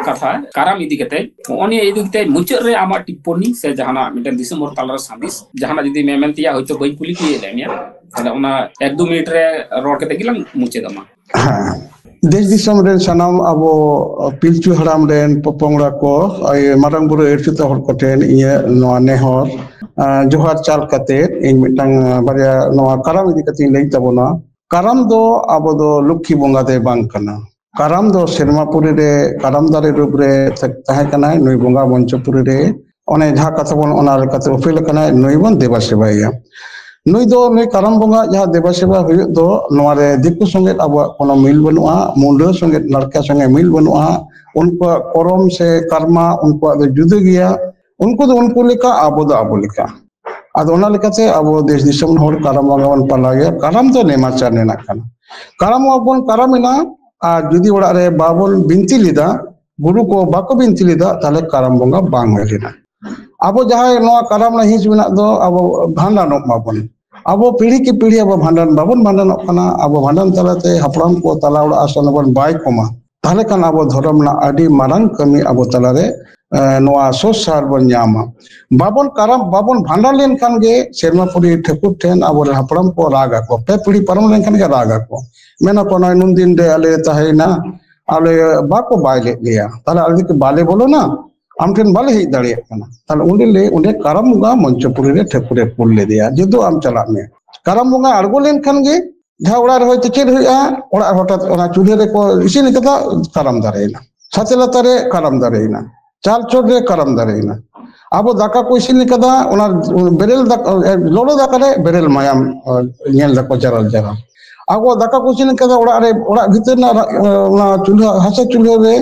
ᱠᱟᱛᱷᱟ ᱠᱟᱨᱟᱢ ᱤᱫᱤ ᱠᱟᱛᱮ, ᱱᱚᱜᱼᱚ ᱱᱤᱭᱟᱹ ᱤᱫᱤ ᱠᱟᱛᱮ ᱢᱩᱪᱟᱹᱫ ᱨᱮ ᱟᱢᱟᱜ ᱴᱤᱯᱯᱚᱱᱤ ᱥᱮ ᱡᱟᱦᱟᱱᱟᱜ ᱢᱤᱫᱴᱮᱱ ᱫᱤᱥᱚᱢ ᱦᱚᱲ ᱛᱟᱞᱟᱨᱮ ᱥᱟᱸᱫᱮᱥ, ᱡᱟᱦᱟᱱᱟᱜ ᱡᱩᱫᱤ ᱢᱮ-, ᱢᱮᱱ ᱛᱮᱭᱟᱜ ᱦᱚᱭᱛᱳ ᱵᱟᱹᱧ ᱠᱩᱞᱤ ᱠᱮᱫ ᱢᱮᱭᱟ, ᱛᱟᱦᱞᱮ ᱚᱱᱟ ᱮᱠ ᱫᱩ ᱢᱤᱱᱤᱴ ᱨᱮ ᱨᱚᱲ ᱠᱟᱛᱮ ᱜᱮᱞᱟᱝ ᱢᱩᱪᱟᱹᱫᱟ ᱢᱟ᱾ ᱦᱮᱸ, ᱫᱮᱥ ᱫᱤᱥᱚᱢ ᱨᱮᱱ ᱥᱟᱱᱟᱢ ᱟᱵᱚ ᱯᱤᱞᱪᱩ ᱦᱟᱲᱟᱢ ᱨᱮᱱ ᱯᱚᱯᱚᱝᱲᱟ ᱠᱚ, ᱟᱭ-, ᱢᱟᱨᱟᱝ ᱵᱩᱨᱩ ᱟᱹᱭᱩᱨ ᱛᱮ ᱦᱚᱲ ᱠᱚᱴᱷᱮᱱ ᱤᱧᱟᱹᱜ ᱱᱚᱣᱟ ᱱᱮᱦᱚᱨ, ᱟ, ᱡᱚᱦᱟᱨ ᱪᱟᱞ ᱠᱟᱛᱮ ᱤᱧ ᱢᱤᱫᱴᱟᱝ, ᱟ, ᱵᱟᱨᱭᱟ ᱱᱚᱣᱟ ᱠᱟᱨᱟᱢ ᱤᱫᱤ ᱠᱟᱛᱮ ᱤᱧ ᱞᱟᱹᱭ ᱛᱟᱵᱚᱱᱟ᱾ ᱠᱟᱨᱟᱢ ᱫᱚ ᱟᱵᱚ ᱫᱚ ᱞᱚᱠᱠᱷᱤ ᱵᱚᱸᱜᱟ ᱫᱚᱭ ᱵᱟᱝ ᱠᱟᱱᱟ᱾ ᱠᱟᱨᱟᱢ ᱫᱚ ᱥᱮᱨᱢᱟ ᱯᱩᱨᱤ ᱨᱮ ᱠᱟᱨᱟᱢ ᱫᱟᱨᱮ ᱨᱩᱯ ᱨᱮ ᱛᱟᱦᱮᱸ ᱠᱟᱱᱟᱭ ᱱᱩᱭ ᱵᱚᱸᱜᱟ ᱢᱚᱧᱪᱚᱯᱩᱨᱤ ᱨᱮ᱾ ᱚᱱᱮ ᱡᱟᱦᱟᱸ ᱠᱟᱛᱷᱟ ᱵᱚᱱ ᱚᱱᱟ ᱞᱮᱠᱟᱛᱮ ᱩᱯᱮᱞ ᱟᱠᱟᱱᱟᱭ, ᱱᱩᱭ ᱵᱚᱱ ᱫᱮᱵᱟ ᱥᱮᱵᱟᱭᱮᱭᱟ᱾ ᱱᱩᱭ ᱫᱚ, ᱱᱩᱭ ᱠᱟᱨᱟᱢ ᱵᱚᱸᱜᱟ ᱡᱟᱦᱟᱸ ᱫᱮᱵᱟ ᱥᱮᱵᱟ ᱦᱩᱭᱩᱜ ᱫᱚ, ᱱᱚᱣᱟ ᱨᱮ ᱫᱤᱠᱩ ᱥᱚᱸᱜᱮ ᱟᱵᱚᱣᱟᱜ ᱠᱳᱱᱳ ᱢᱤᱞ ᱵᱟᱹᱱᱩᱜᱼᱟ, ᱢᱩᱰᱟᱹ ᱥᱚᱸᱜᱮ, ᱞᱟᱲᱠᱟ ᱥᱚᱸᱜᱮ ᱢᱤᱞ ᱵᱟᱹᱱᱩᱜᱼᱟ᱾ ᱩᱱᱠᱩᱣᱟᱜ ᱠᱚᱨᱚᱢ ᱥᱮ ᱠᱟᱨᱢᱟ ᱩᱱᱠᱩᱣᱟᱜ ᱫᱚ ᱡᱩᱫᱟᱹ ᱜᱮᱭᱟ᱾ ᱩᱱᱠᱩ ᱫᱚ ᱩᱱᱠᱩ ᱞᱮᱠᱟ, ᱟᱵᱚ ᱫᱚ ᱟᱵᱚ ᱞᱮᱠᱟ᱾ ᱟᱫᱚ ᱚᱱᱟ ᱞᱮᱠᱟᱛᱮ ᱟᱵᱚ ᱫᱮᱥ ᱫᱤᱥᱚᱢ ᱦᱚᱲ ᱠᱟᱨᱟᱢ ᱵᱚᱸᱜᱟ ᱵᱚᱱ ᱯᱟᱞᱟᱣ ᱜᱮᱭᱟ᱾ ᱠᱟᱨᱟᱢ ᱫᱚ ᱱᱮᱢᱟᱪᱟᱨ ᱨᱮᱱᱟᱜ ᱠᱟᱱᱟ᱾ ᱠᱟᱨᱟᱢ ᱢᱟᱵᱚᱱ ᱠᱟᱨᱟᱢ ᱮᱱᱟ, ᱟᱨ ᱡᱩᱫᱤ ᱚᱲᱟᱜ ᱨᱮ ᱵᱟᱵᱚᱱ ᱵᱤᱱᱛᱤ ᱞᱮᱫᱟ, ᱜᱩᱨᱩ ᱠᱚ ᱵᱟᱠᱚ ᱵᱤᱱᱛᱤ ᱞᱮᱫᱟ, ᱛᱟᱦᱞᱮ ᱠᱟᱨᱟᱢ ᱵᱚᱸᱜᱟ ᱵᱟᱝ ᱦᱩᱭ ᱞᱮᱱᱟ᱾ ᱟᱵᱚ ᱡᱟᱦᱟᱸᱭ ᱱᱚᱣᱟ ᱠᱟᱨᱟᱢ ᱨᱮᱱᱟᱜ ᱦᱤᱸᱥ ᱢᱮᱱᱟᱜ ᱫᱚ, ᱟᱵᱚ ᱵᱷᱟᱸᱰᱟᱱᱚᱜ ᱢᱟᱵᱚᱱ᱾ ᱟᱵᱚ ᱯᱤᱲᱦᱤ ᱠᱮ ᱯᱤᱲᱦᱤ ᱟᱵᱚ ᱵᱷᱟᱸᱰᱟᱱ ᱵᱟᱵᱚᱱ ᱵᱷᱟᱸᱰᱟᱱᱚᱜ ᱠᱟᱱᱟ᱾ ᱟᱵᱚ ᱵᱷᱟᱸᱰᱟᱱ ᱛᱟᱞᱟᱛᱮ ᱦᱟᱯᱲᱟᱢ ᱠᱚ ᱛᱟᱞᱟ ᱚᱲᱟᱜ ᱟᱥᱚᱞ ᱵᱚᱱ ᱵᱟᱭ ᱠᱚᱢᱟ, ᱛᱟᱦᱞᱮ ᱠᱷᱟᱱ ᱟᱵᱚ ᱫᱷᱚᱨᱚᱢ ᱨᱮᱱᱟᱜ ᱟᱹᱰᱤ ᱢᱟᱨᱟᱝ ᱠᱟᱹᱢᱤ ᱟᱵᱚ ᱛᱟᱞᱟᱨᱮ, ᱮ, ᱱᱚᱣᱟ ᱥᱚᱥᱟᱨ ᱵᱚᱱ ᱧᱟᱢᱟ᱾ ᱵᱟᱵᱚᱱ ᱠᱟᱨᱟᱢ, ᱵᱟᱵᱚᱱ ᱵᱷᱟᱸᱰᱟᱱ ᱞᱮᱱᱠᱷᱟᱱ ᱜᱮ ᱥᱮᱨᱢᱟ ᱯᱩᱨᱤ ᱴᱷᱟᱹᱠᱩᱨ ᱴᱷᱮᱱ ᱟᱵᱚᱨᱮᱱ ᱦᱟᱯᱲᱟᱢ ᱠᱚ ᱨᱟᱜ ᱟᱠᱚ, ᱯᱮ ᱯᱤᱲᱦᱤ ᱯᱟᱨᱚᱢ ᱞᱮᱱᱠᱷᱟᱱ ᱜᱮ ᱨᱟᱜ ᱟᱠᱚ, ᱢᱮᱱᱟᱠᱚ, "ᱱᱚᱜᱼᱚᱭ ᱱᱩᱱ ᱫᱤᱱ ᱨᱮ ᱟᱞᱮ ᱛᱟᱦᱮᱸᱭᱮᱱᱟ, ᱟᱞᱮ ᱵᱟᱠᱚ ᱵᱟᱭ ᱞᱮᱫ ᱞᱮᱭᱟ, ᱛᱟᱦᱞᱮ ᱟᱞᱮ ᱫᱚ ᱵᱟᱞᱮ ᱵᱚᱞᱚᱱᱟ, ᱟᱢ ᱴᱷᱮᱱ ᱵᱟᱞᱮ ᱦᱮᱡ ᱫᱟᱲᱮᱭᱟᱜ ᱠᱟᱱᱟ᱾" ᱛᱟᱦᱞᱮ ᱚᱸᱰᱮ ᱞᱮ, ᱚᱸᱰᱮ ᱠᱟᱨᱟᱢ ᱵᱚᱸᱜᱟ ᱢᱚᱧᱪᱚᱯᱩᱨᱤ ᱨᱮ ᱴᱷᱟᱹᱠᱩᱨᱮ ᱠᱩᱞ ᱞᱮᱫᱮᱭᱟ, "ᱡᱮᱫᱩ ᱟᱢ ᱪᱟᱞᱟᱜ ᱢᱮ᱾" ᱠᱟᱨᱟᱢ ᱵᱚᱸᱜᱟ ᱟᱬᱜᱚ ᱞᱮᱱᱠᱷᱟᱱ ᱜᱮ ᱡᱟᱦᱟᱸ ᱚᱲᱟᱜ ᱨᱮ ᱦᱚᱭᱛᱳ ᱪᱮᱫ ᱦᱩᱭᱩᱜᱼᱟ, ᱚᱲᱟᱜ ᱦᱚᱴᱟᱛ ᱚᱱᱟ ᱪᱩᱞᱦᱟᱹ ᱨᱮᱠᱚ ᱤᱥᱤᱱ ᱠᱟᱫᱟ, ᱠᱟᱨᱟᱢ ᱫᱟᱨᱮᱭᱮᱱᱟ, ᱥᱟᱛᱮ ᱞᱟᱛᱟᱨ ᱨᱮ ᱠᱟᱨᱟᱢ ᱫᱟᱨᱮᱭᱮᱱᱟ, ᱪᱟᱞ ᱪᱚᱴ ᱨᱮ ᱠᱟᱨᱟᱢ ᱫᱟᱨᱮᱭᱮᱱᱟ᱾ ᱟᱵᱚ ᱫᱟᱠᱟ ᱠᱚ ᱤᱥᱤᱱ ᱠᱟᱫᱟ, ᱚᱱᱟ ᱵᱮᱨᱮᱞ ᱫᱟᱠᱟ, ᱞᱚᱞᱚ ᱫᱟᱠᱟ ᱨᱮ ᱵᱮᱨᱮᱞ ᱢᱟᱭᱟᱢ ᱧᱮᱞ ᱫᱟᱠᱚ ᱡᱟᱨᱟᱞ ᱡᱟᱨᱟᱞ᱾ ᱟᱵᱚ ᱫᱟᱠᱟ ᱠᱚ ᱤᱥᱤᱱ ᱠᱟᱫᱟ, ᱚᱲᱟᱜ ᱨᱮ, ᱚᱲᱟᱜ ᱵᱷᱤᱛᱤᱨ ᱨᱮᱱᱟᱜ ᱚᱱᱟ ᱪᱩᱞᱦᱟᱹ, ᱦᱟᱥᱟ ᱪᱩᱞᱦᱟᱹ ᱨᱮ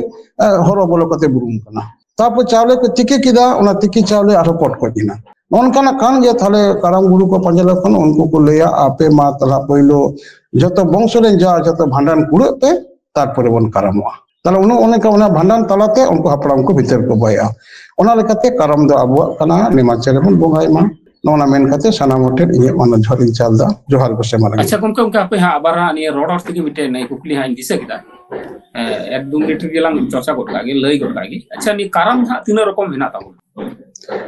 ᱦᱚᱨᱚ ᱵᱚᱞᱚ ᱠᱟᱛᱮ ᱵᱩᱨᱩᱢ ᱠᱟᱱᱟ᱾ ᱛᱟᱨᱯᱚᱨ ᱪᱟᱣᱞᱮ ᱠᱚ ᱛᱤᱠᱤ ᱠᱮᱫᱟ, ᱚᱱᱟ ᱛᱤᱠᱤ ᱪᱟᱣᱞᱮ ᱟᱨᱦᱚᱸ ᱯᱚᱴᱠᱚᱡ ᱮᱱᱟ᱾ ᱱᱚᱜᱼᱚ ᱱᱚᱝᱠᱟᱱᱟᱜ ᱠᱟᱱ ᱜᱮᱭᱟ᱾ ᱛᱟᱦᱞᱮ ᱠᱟᱨᱟᱢ ᱜᱩᱨᱩ ᱠᱚ ᱯᱟᱸᱡᱟ ᱞᱮᱠᱷᱟᱱ ᱩᱱᱠᱩ ᱠᱚ ᱞᱟᱹᱭᱟ, ᱟᱯᱮ ᱢᱟ ᱛᱟᱦᱞᱮ ᱯᱳᱭᱞᱳ ᱡᱚᱛᱚ ᱵᱚᱝᱥᱚ ᱨᱮᱱ ᱡᱟ ᱡᱚᱛᱚ ᱵᱷᱟᱸᱰᱟᱱ ᱠᱩᱲᱟᱹᱜ ᱯᱮ, ᱛᱟᱨᱯᱚᱨᱮ ᱵᱚᱱ ᱠᱟᱨᱟᱢᱚᱜᱼᱟ᱾ ᱛᱟᱦᱞᱮ ᱩᱱᱟᱹᱜ, ᱚᱱᱮ ᱚᱱᱠᱟ ᱚᱱᱟ ᱵᱷᱟᱸᱰᱟᱱ ᱛᱟᱞᱟᱛᱮ ᱩᱱᱠᱩ ᱦᱟᱯᱲᱟᱢ ᱠᱚ ᱵᱷᱤᱛᱟᱹᱨ ᱠᱚ ᱵᱚᱭᱮᱜᱼᱟ᱾ ᱚᱱᱟ ᱞᱮᱠᱟᱛᱮ ᱠᱟᱨᱟᱢ ᱫᱚ ᱟᱵᱚᱣᱟᱜ ᱠᱟᱱᱟ, ᱱᱮᱢᱟᱪᱟᱨ ᱨᱮᱵᱚᱱ ᱵᱚᱸᱜᱟᱭ ᱢᱟ᱾ ᱱᱚᱜᱼᱚ ᱱᱟ ᱢᱮᱱ ᱠᱟᱛᱮ ᱥᱟᱱᱟᱢ ᱦᱚᱲ ᱴᱷᱮᱱ ᱤᱧᱟᱹᱜ ᱢᱟᱱᱚᱛ ᱡᱚᱦᱟᱨ ᱤᱧ ᱪᱟᱞ ᱮᱫᱟ᱾ ᱡᱚᱦᱟᱨ ᱜᱚᱸᱥᱟᱭ ᱢᱟᱨᱟᱝ᱾ ᱟᱪᱪᱷᱟ ᱜᱚᱢᱠᱮ, ᱚᱱᱠᱟ ᱦᱟᱯᱮ ᱦᱟᱸᱜ ᱟᱵᱟᱨ ᱦᱟᱸᱜ ᱱᱤᱭᱟᱹ ᱨᱚᱲ ᱨᱚᱲ ᱛᱮᱜᱮ ᱢᱤᱫᱴᱮᱱ ᱠᱩᱠᱞᱤ ᱦᱟᱸᱜ ᱤᱧ ᱫᱤᱥᱟᱹ ᱠᱮᱫᱟ᱾ ᱮ, ᱮᱠ ᱫᱩ ᱢᱤᱱᱤᱴ ᱨᱮᱜᱮ ᱞᱟᱝ ᱪᱚᱨᱪᱟ ᱜᱚᱫ ᱠᱟᱜ ᱜᱮ, ᱞᱟᱹᱭ ᱜᱚᱫ ᱠᱟᱜ ᱜᱮ᱾ ᱟᱪᱪᱷᱟ, ᱱᱤᱭᱟᱹ ᱠᱟᱨᱟᱢ ᱫᱚ ᱦᱟᱸᱜ ᱛᱤᱱᱟᱹᱜ ᱨᱚᱠᱚᱢ ᱢᱮᱱᱟᱜ ᱛᱟᱵᱚᱱᱟ?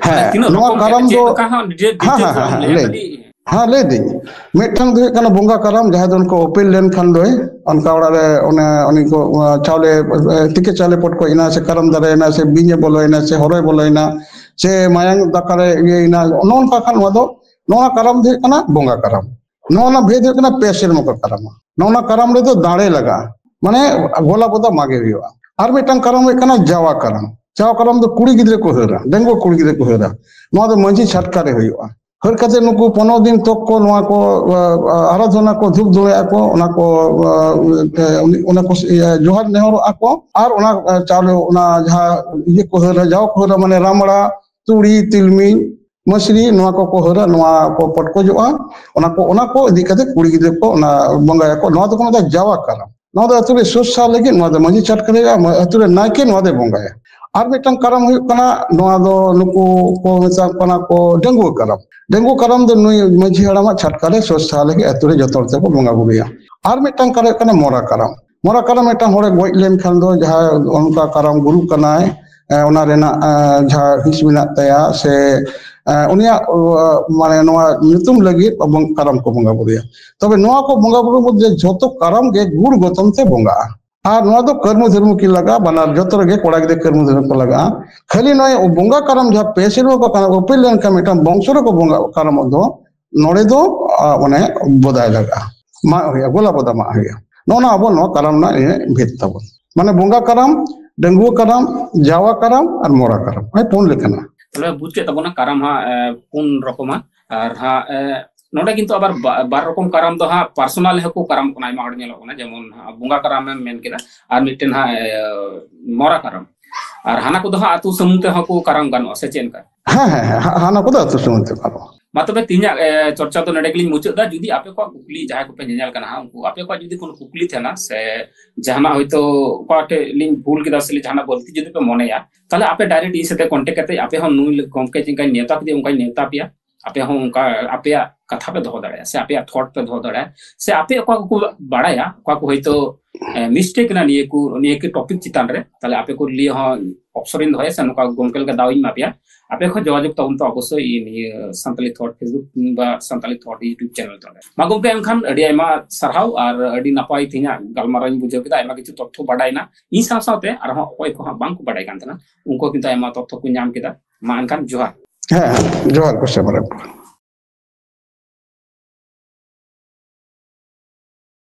ᱦᱮᱸ, ᱛᱤᱱᱟᱹᱜ ᱱᱚᱣᱟ ᱨᱚᱠᱚᱢ ᱠᱟᱨᱟᱢ ᱪᱮᱫ ᱫᱚ, ᱞᱮᱠᱟ ᱦᱟᱸᱜ ᱰᱤᱴᱮᱞ ᱦᱮᱸ, ᱦᱮᱸ, ᱛᱮᱞᱟᱝ ᱦᱮᱸ, ᱞᱟᱹᱭᱟ ᱞᱟᱹᱭ ᱠᱟᱹᱴᱤᱡ? ᱫᱟᱹᱧ᱾ ᱦᱮᱸ, ᱞᱟᱹᱭ ᱫᱟᱹᱧ᱾ ᱢᱤᱫᱴᱟᱝ ᱫᱚ ᱦᱩᱭᱩᱜ ᱠᱟᱱᱟ ᱵᱚᱸᱜᱟ ᱠᱟᱨᱟᱢ, ᱡᱟᱦᱟᱸ ᱫᱚ ᱚᱱᱠᱟ ᱳᱯᱮᱞ ᱞᱮᱱᱠᱷᱟᱱ ᱫᱚᱭ, ᱚᱱᱠᱟ ᱚᱲᱟᱜ ᱨᱮ ᱚᱱᱮ, ᱩᱱᱤ ᱠᱚ, ᱚᱱᱟ ᱪᱟᱣᱞᱮ, ᱮ, ᱛᱤᱠᱤ ᱪᱟᱣᱞᱮ ᱯᱚᱴᱠᱚᱡ ᱮᱱᱟ, ᱥᱮ ᱠᱟᱨᱟᱢ ᱫᱟᱨᱮ ᱮᱱᱟ, ᱥᱮ ᱵᱤᱧᱮ ᱵᱚᱞᱚᱭᱮᱱᱟ, ᱥᱮ ᱦᱚᱨᱚᱭ ᱵᱚᱞᱚᱭᱮᱱᱟ, ᱥᱮ ᱢᱟᱭᱟᱝ ᱫᱟᱠᱟ ᱨᱮ ᱤᱭᱟᱹᱭᱮᱱᱟ, ᱱᱚᱜᱼᱚ ᱱᱚᱝᱠᱟ ᱠᱷᱟᱱ ᱱᱚᱣᱟ ᱫᱚ, ᱱᱚᱣᱟ ᱠᱟᱨᱟᱢ ᱫᱚ ᱦᱩᱭᱩᱜ ᱠᱟᱱᱟ ᱵᱚᱸᱜᱟ ᱠᱟᱨᱟᱢ᱾ ᱱᱚᱣᱟ ᱨᱮᱱᱟᱜ ᱵᱷᱮᱫ ᱦᱩᱭᱩᱜ ᱠᱟᱱᱟ, ᱯᱮ ᱥᱮᱨᱢᱟ ᱠᱚ ᱠᱟᱨᱟᱢᱟ᱾ ᱱᱚᱣᱟ ᱠᱟᱨᱟᱢ ᱨᱮᱫᱚ ᱫᱟᱲᱮ ᱞᱟᱜᱟᱜᱼᱟ, ᱢᱟᱱᱮ ᱜᱚᱞᱟ ᱵᱚᱫᱟ ᱢᱟᱜᱮ ᱦᱩᱭᱩᱜᱼᱟ᱾ ᱟᱨ ᱢᱤᱫᱴᱟᱝ ᱠᱟᱨᱟᱢ ᱦᱩᱭᱩᱜ ᱠᱟᱱᱟ ᱡᱟᱣᱟ ᱠᱟᱨᱟᱢ᱾ ᱡᱟᱣᱟ ᱠᱟᱨᱟᱢ ᱫᱚ ᱠᱩᱲᱤ ᱜᱤᱫᱽᱨᱟᱹ ᱠᱚ ᱦᱟᱹᱨᱟ, ᱰᱟᱺᱜᱩᱣᱟᱹ ᱠᱩᱲᱤ ᱜᱤᱫᱽᱨᱟᱹ ᱠᱚ ᱦᱟᱹᱨᱟ᱾ ᱱᱚᱣᱟ ᱫᱚ ᱢᱟᱹᱡᱷᱤ ᱪᱷᱟᱴᱠᱟ ᱨᱮ ᱦᱩᱭᱩᱜᱼᱟ᱾ ᱦᱟᱹᱨ ᱠᱟᱛᱮ ᱱᱩᱠᱩ ᱯᱚᱱᱨᱚ ᱫᱤᱱ ᱛᱚᱠ ᱠᱚ ᱱᱚᱣᱟ ᱠᱚ, ᱟ, ᱟ, ᱟᱨᱟᱫᱷᱚᱱᱟ ᱠᱚ, ᱫᱷᱩᱯ ᱫᱷᱩᱬᱟᱹ ᱟᱠᱚ, ᱚᱱᱟ ᱠᱚ, ᱟ, ᱮ, ᱩᱱᱤ, ᱚᱱᱟ ᱠᱚ, ᱤᱭᱟᱹ, ᱡᱚᱦᱟᱨ ᱱᱮᱦᱚᱨᱚᱜ ᱟᱠᱚ᱾ ᱟᱨ ᱚᱱᱟ, ᱟ, ᱪᱟᱣᱞᱮ, ᱚᱱᱟ ᱡᱟᱦᱟᱸ ᱤᱭᱟᱹ ᱠᱚ ᱦᱟᱹᱨᱟ, ᱡᱟᱣ ᱠᱚ ᱦᱟᱹᱨᱟ, ᱢᱟᱱᱮ ᱨᱟᱢᱲᱟ, ᱛᱩᱲᱤ, ᱛᱤᱞᱢᱤᱧ, ᱢᱟᱹᱥᱨᱤ, ᱱᱚᱣᱟ ᱠᱚᱠᱚ ᱦᱟᱹᱨᱟ, ᱱᱚᱣᱟ ᱠᱚ ᱯᱚᱴᱠᱚᱡᱚᱜᱼᱟ, ᱚᱱᱟ ᱠᱚ, ᱚᱱᱟ ᱠᱚ ᱤᱫᱤ ᱠᱟᱛᱮ ᱠᱩᱲᱤ ᱜᱤᱫᱽᱨᱟᱹ ᱠᱚ ᱚᱱᱟ ᱵᱚᱸᱜᱟᱭᱟᱠᱚ᱾ ᱱᱚᱣᱟ ᱫᱚᱠᱚ ᱢᱮᱛᱟᱜᱼᱟ ᱡᱟᱣᱟ ᱠᱟᱨᱟᱢ᱾ ᱱᱚᱣᱟ ᱫᱚ ᱟᱹᱛᱩ ᱨᱮ ᱥᱩᱨ ᱥᱟᱨ ᱞᱟᱹᱜᱤᱫ ᱱᱚᱣᱟ ᱫᱚ ᱢᱟᱹᱡᱷᱤ ᱪᱷᱟᱴᱠᱟ ᱨᱮ ᱦᱩᱭᱩᱜᱼᱟ, ᱟᱹᱛᱩ ᱨᱮ ᱱᱟᱭᱠᱮ ᱱᱚᱣᱟ ᱫᱚᱭ ᱵᱚᱸᱜᱟᱭᱟ᱾ ᱟᱨ ᱢᱤᱫᱴᱟᱝ ᱠᱟᱨᱟᱢ ᱦᱩᱭᱩᱜ ᱠᱟᱱᱟ, ᱱᱚᱣᱟ ᱫᱚ ᱱᱩᱠᱩ ᱠᱚ ᱢᱮᱛᱟ ᱠᱚ ᱠᱟᱱᱟ ᱠᱚ ᱰᱟᱺᱜᱩᱣᱟᱹ ᱠᱟᱨᱟᱢ᱾ ᱰᱟᱺᱜᱩᱣᱟᱹ ᱠᱟᱨᱟᱢ ᱫᱚ ᱱᱩᱭ ᱢᱟᱹᱡᱷᱤ ᱦᱟᱲᱟᱢᱟᱜ ᱪᱷᱟᱴᱠᱟ ᱨᱮ ᱥᱩᱨ ᱥᱟᱨ ᱞᱟᱹᱜᱤᱫ ᱟᱹᱛᱩ ᱨᱮ ᱡᱚᱛᱚ ᱦᱚᱲ ᱛᱮᱠᱚ ᱵᱚᱸᱜᱟ ᱵᱩᱨᱩᱭᱟ᱾ ᱟᱨ ᱢᱤᱫᱴᱟᱝ ᱠᱟᱨᱟᱢ ᱦᱩᱭᱩᱜ ᱠᱟᱱᱟ ᱢᱚᱨᱟ ᱠᱟᱨᱟᱢ᱾ ᱢᱚᱨᱟ ᱠᱟᱨᱟᱢ ᱢᱤᱫᱴᱟᱝ ᱦᱚᱲᱮ ᱜᱚᱡ ᱞᱮᱱᱠᱷᱟᱱ ᱫᱚ ᱡᱟᱦᱟᱸᱭ ᱚᱱᱠᱟ ᱠᱟᱨᱟᱢ ᱜᱩᱨᱩ ᱠᱟᱱᱟᱭ, ᱮ, ᱚᱱᱟ ᱨᱮᱱᱟᱜ, ᱮ, ᱡᱟᱦᱟᱸ ᱦᱤᱸᱥ ᱢᱮᱱᱟᱜ ᱛᱟᱭᱟ ᱥᱮ, ᱮ, ᱩᱱᱤᱭᱟᱜ, ᱚ, ᱢᱟᱱᱮ ᱱᱚᱣᱟ ᱧᱩᱛᱩᱢ ᱞᱟᱹᱜᱤᱫ ᱵᱚᱱ ᱠᱟᱨᱟᱢ ᱠᱚ ᱵᱚᱸᱜᱟ ᱵᱩᱨᱩᱭᱟ᱾ ᱛᱚᱵᱮ ᱱᱚᱣᱟ ᱠᱚ ᱵᱚᱸᱜᱟ ᱵᱩᱨᱩ ᱢᱚᱫᱽᱫᱷᱮ ᱡᱷᱚᱛᱚ ᱠᱟᱨᱟᱢ ᱜᱮ ᱜᱩᱨ ᱜᱚᱛᱚᱢ ᱛᱮ ᱵᱚᱸᱜᱟᱜᱼᱟ᱾ ᱟᱨ ᱱᱚᱣᱟ ᱫᱚ ᱠᱟᱹᱨᱢᱩ ᱫᱷᱟᱹᱨᱢᱩ ᱠᱤᱱ ᱞᱟᱜᱟᱜᱼᱟ, ᱵᱟᱱᱟᱨ ᱡᱚᱛᱚ ᱨᱮᱜᱮ ᱠᱚᱲᱟ ᱜᱤᱫᱽᱨᱟᱹ ᱠᱟᱹᱨᱢᱩ ᱫᱷᱟᱹᱨᱢᱩ ᱠᱚ ᱞᱟᱜᱟᱜᱼᱟ᱾ ᱠᱷᱟᱹᱞᱤ ᱱᱚᱜᱼᱚᱭ ᱵᱚᱸᱜᱟ ᱠᱟᱨᱟᱢ ᱡᱟᱦᱟᱸ ᱯᱮ ᱥᱮᱨᱢᱟ ᱠᱚ ᱠᱟᱨᱟᱢ ᱩᱯᱮᱞ ᱞᱮᱱᱠᱷᱟᱱ ᱢᱤᱫᱴᱟᱝ ᱵᱚᱝᱥᱚ ᱨᱮᱠᱚ ᱵᱚᱸᱜᱟ ᱠᱟᱨᱟᱢᱚᱜ ᱫᱚ, ᱱᱚᱰᱮ ᱫᱚ, ᱟ, ᱚᱱᱮ ᱵᱚᱫᱟᱭ ᱞᱟᱜᱟᱜᱼᱟ, ᱢᱟᱜ ᱦᱩᱭᱩᱜᱼᱟ, ᱜᱚᱞᱟ ᱵᱚᱫᱟ ᱢᱟᱜ ᱦᱩᱭᱩᱜᱼᱟ᱾ ᱱᱚᱜᱼᱚ ᱱᱚᱣᱟ ᱟᱵᱚ ᱱᱚᱣᱟ ᱠᱟᱨᱟᱢ ᱨᱮᱱᱟᱜ ᱤᱱᱟᱹ ᱵᱷᱮᱫ ᱛᱟᱵᱚᱱ᱾ ᱢᱟᱱᱮ ᱵᱚᱸᱜᱟ ᱠᱟᱨᱟᱢ, ᱰᱟᱺᱜᱩᱣᱟᱹ ᱠᱟᱨᱟᱢ, ᱡᱟᱣᱟ ᱠᱟᱨᱟᱢ ᱟᱨ ᱢᱚᱨᱟ ᱠᱟᱨᱟᱢ, ᱦᱳᱭ, ᱯᱩᱱ ᱞᱮᱠᱟᱱᱟᱜ᱾ ᱛᱟᱦᱞᱮ ᱵᱩᱡᱽ ᱠᱮᱫ ᱛᱟᱵᱚᱱᱟ ᱠᱟᱨᱟᱢ ᱦᱟᱸᱜ, ᱮ, ᱯᱩᱱ ᱨᱚᱠᱚᱢᱟ᱾ ᱟᱨ ᱦᱟᱸᱜ, ᱮ, ᱱᱚᱰᱮ ᱠᱤᱱᱛᱩ ᱟᱵᱟᱨ ᱵᱟ-, ᱵᱟᱨ ᱨᱚᱠᱚᱢ ᱠᱟᱨᱟᱢ ᱫᱚ ᱦᱟᱸᱜ personal ᱦᱚᱸᱠᱚ ᱠᱟᱨᱟᱢ ᱠᱟᱱᱟ, ᱟᱭᱢᱟ ᱦᱚᱲ ᱧᱮᱞᱚᱜ ᱠᱟᱱᱟ, ᱡᱮᱢᱚᱱ ᱦᱟᱸᱜ ᱵᱚᱸᱜᱟ ᱠᱟᱨᱟᱢ ᱮᱢ ᱢᱮᱱ ᱠᱮᱫᱟ, ᱟᱨ ᱢᱤᱫᱴᱮᱱ ᱦᱟᱸᱜ, ᱮ, ᱢᱚᱨᱟ ᱠᱟᱨᱟᱢ᱾ ᱟᱨ ᱦᱟᱱᱟ ᱠᱚᱫᱚ ᱦᱟᱸᱜ ᱟᱹᱛᱩ ᱥᱩᱢᱩᱝ ᱛᱮᱦᱚᱸ ᱠᱚ ᱠᱟᱨᱟᱢ ᱜᱟᱱᱚᱜᱼᱟ, ᱥᱮ ᱪᱮᱫ ᱞᱮᱠᱟ? ᱦᱮᱸ, ᱦᱮᱸ, ᱦᱮᱸ, ᱦᱟ-, ᱦᱟᱱᱟ ᱠᱚᱫᱚ ᱟᱹᱛᱩ ᱥᱩᱢᱩᱝ ᱛᱮ ᱜᱟᱱᱚᱜᱼᱟ᱾ ᱢᱟ ᱛᱚᱵᱮ ᱛᱮᱦᱮᱧᱟᱜ, ᱮ, ᱪᱚᱨᱪᱟ ᱫᱚ ᱱᱚᱰᱮ ᱜᱮᱞᱤᱧ ᱢᱩᱪᱟᱹᱫ ᱮᱫᱟ᱾ ᱡᱩᱫᱤ ᱟᱯᱮ ᱠᱚᱣᱟᱜ ᱠᱩᱠᱞᱤ, ᱡᱟᱦᱟᱸᱭ ᱠᱚᱯᱮ ᱧᱮᱧᱮᱞ ᱠᱟᱱᱟ ᱦᱟᱸᱜ, ᱩᱱᱠᱩ ᱟᱯᱮ ᱠᱚᱣᱟᱜ ᱡᱩᱫᱤ ᱠᱳᱱᱳ ᱠᱩᱠᱞᱤ ᱛᱟᱦᱮᱱᱟ ᱥᱮ ᱡᱟᱦᱟᱱᱟᱜ ᱦᱚᱭᱛᱳ ᱚᱠᱟ ᱴᱷᱮᱡ ᱞᱤᱧ ᱵᱷᱩᱞ ᱠᱮᱫᱟ ᱥᱮ ᱡᱟᱦᱟᱱᱟᱜ ᱵᱟᱹᱲᱛᱤ ᱡᱩᱫᱤ ᱯᱮ ᱢᱚᱱᱮᱭᱟ, ᱛᱟᱦᱞᱮ ᱟᱯᱮ direct ᱤᱧ ᱥᱟᱛᱮ contact ᱠᱟᱛᱮ ᱟᱯᱮ ᱦᱚᱸ ᱱᱩᱭ ᱜᱚᱢᱠᱮ ᱪᱮᱫ ᱞᱮᱠᱟᱧ ᱱᱮᱣᱛᱟ ᱠᱮᱫᱮᱭᱟ ᱚᱱᱠᱟᱧ ᱱᱮᱣᱛᱟ ᱯᱮᱭᱟ᱾ ᱟᱯᱮ ᱦᱚᱸ ᱚᱱᱠᱟ ᱟᱯᱮᱭᱟᱜ ᱠᱟᱛᱷᱟ ᱯᱮ ᱫᱚᱦᱚ ᱫᱟᱲᱮᱭᱟᱜᱼᱟ ᱥᱮ ᱟᱯᱮᱭᱟᱜ thought ᱯᱮ ᱫᱚᱦᱚ ᱫᱟᱲᱮᱭᱟᱜᱼᱟ, ᱥᱮ ᱟᱯᱮ ᱚᱠᱟ ᱠᱚᱠᱚ ᱵᱟᱲᱟᱭᱟ, ᱚᱠᱟ ᱠᱚ ᱦᱚᱭᱛᱳ, ᱮ, mistake ᱮᱱᱟ ᱱᱤᱭᱟᱹ ᱠᱚ, ᱱᱤᱭᱟᱹ ᱠᱚ topic ᱪᱮᱛᱟᱱ ᱨᱮ, ᱛᱟᱦᱞᱮ ᱟᱯᱮ ᱠᱚ ᱞᱤᱭᱮ ᱦᱚᱸ ᱚᱯᱥᱚᱨ ᱤᱧ ᱫᱚᱦᱚᱭᱟ ᱥᱮ ᱱᱚᱝᱠᱟ ᱜᱚᱢᱠᱮ ᱞᱮᱠᱟ ᱫᱟᱣ ᱤᱧ ᱮᱢᱟ ᱯᱮᱭᱟ᱾ ᱟᱯᱮ ᱠᱚ ᱡᱳᱜᱟᱡᱳᱜᱽ ᱛᱟᱵᱚᱱ ᱛᱚ ᱚᱵᱚᱥᱥᱳᱭ ᱱᱤᱭᱟᱹ ᱥᱟᱱᱛᱟᱞᱤ Thought Facebook ᱠᱤᱝᱵᱟ ᱥᱟᱱᱛᱟᱞᱤ Thought YouTube channel ᱛᱟᱞᱟ ᱨᱮ᱾ ᱢᱟ ᱜᱚᱢᱠᱮ, ᱮᱱᱠᱷᱟᱱ ᱟᱹᱰᱤ ᱟᱭᱢᱟ ᱥᱟᱨᱦᱟᱣ ᱟᱨ ᱟᱹᱰᱤ ᱱᱟᱯᱟᱭ ᱛᱮᱦᱮᱧᱟᱜ ᱜᱟᱞᱢᱟᱨᱟᱣ ᱤᱧ ᱵᱩᱡᱷᱟᱹᱣ ᱠᱮᱫᱟ, ᱟᱭᱢᱟ ᱠᱤᱪᱷᱩ ᱛᱚᱛᱛᱷᱚ ᱵᱟᱰᱟᱭᱱᱟ᱾ ᱤᱧ ᱥᱟᱶ ᱥᱟᱶᱛᱮ ᱟᱨᱦᱚᱸ ᱚᱠᱚᱭ ᱠᱚ ᱦᱟᱸᱜ ᱵᱟᱝ ᱠᱚ ᱵᱟᱰᱟᱭ ᱠᱟᱱ ᱛᱟᱦᱮᱱᱟ, ᱩᱱᱠᱩ ᱠᱤᱱᱛᱩ ᱟᱭᱢᱟ ᱛᱚᱛᱛᱷᱚ ᱠᱚ ᱧᱟᱢ ᱠᱮᱫᱟ᱾ ᱢᱟ ᱮᱱᱠᱷᱟᱱ ᱡᱚᱦᱟᱨ᱾ ᱦᱮᱸ, ᱡᱚᱦᱟᱨ ᱜᱚᱢᱠᱮ ᱵᱟᱨᱮ᱾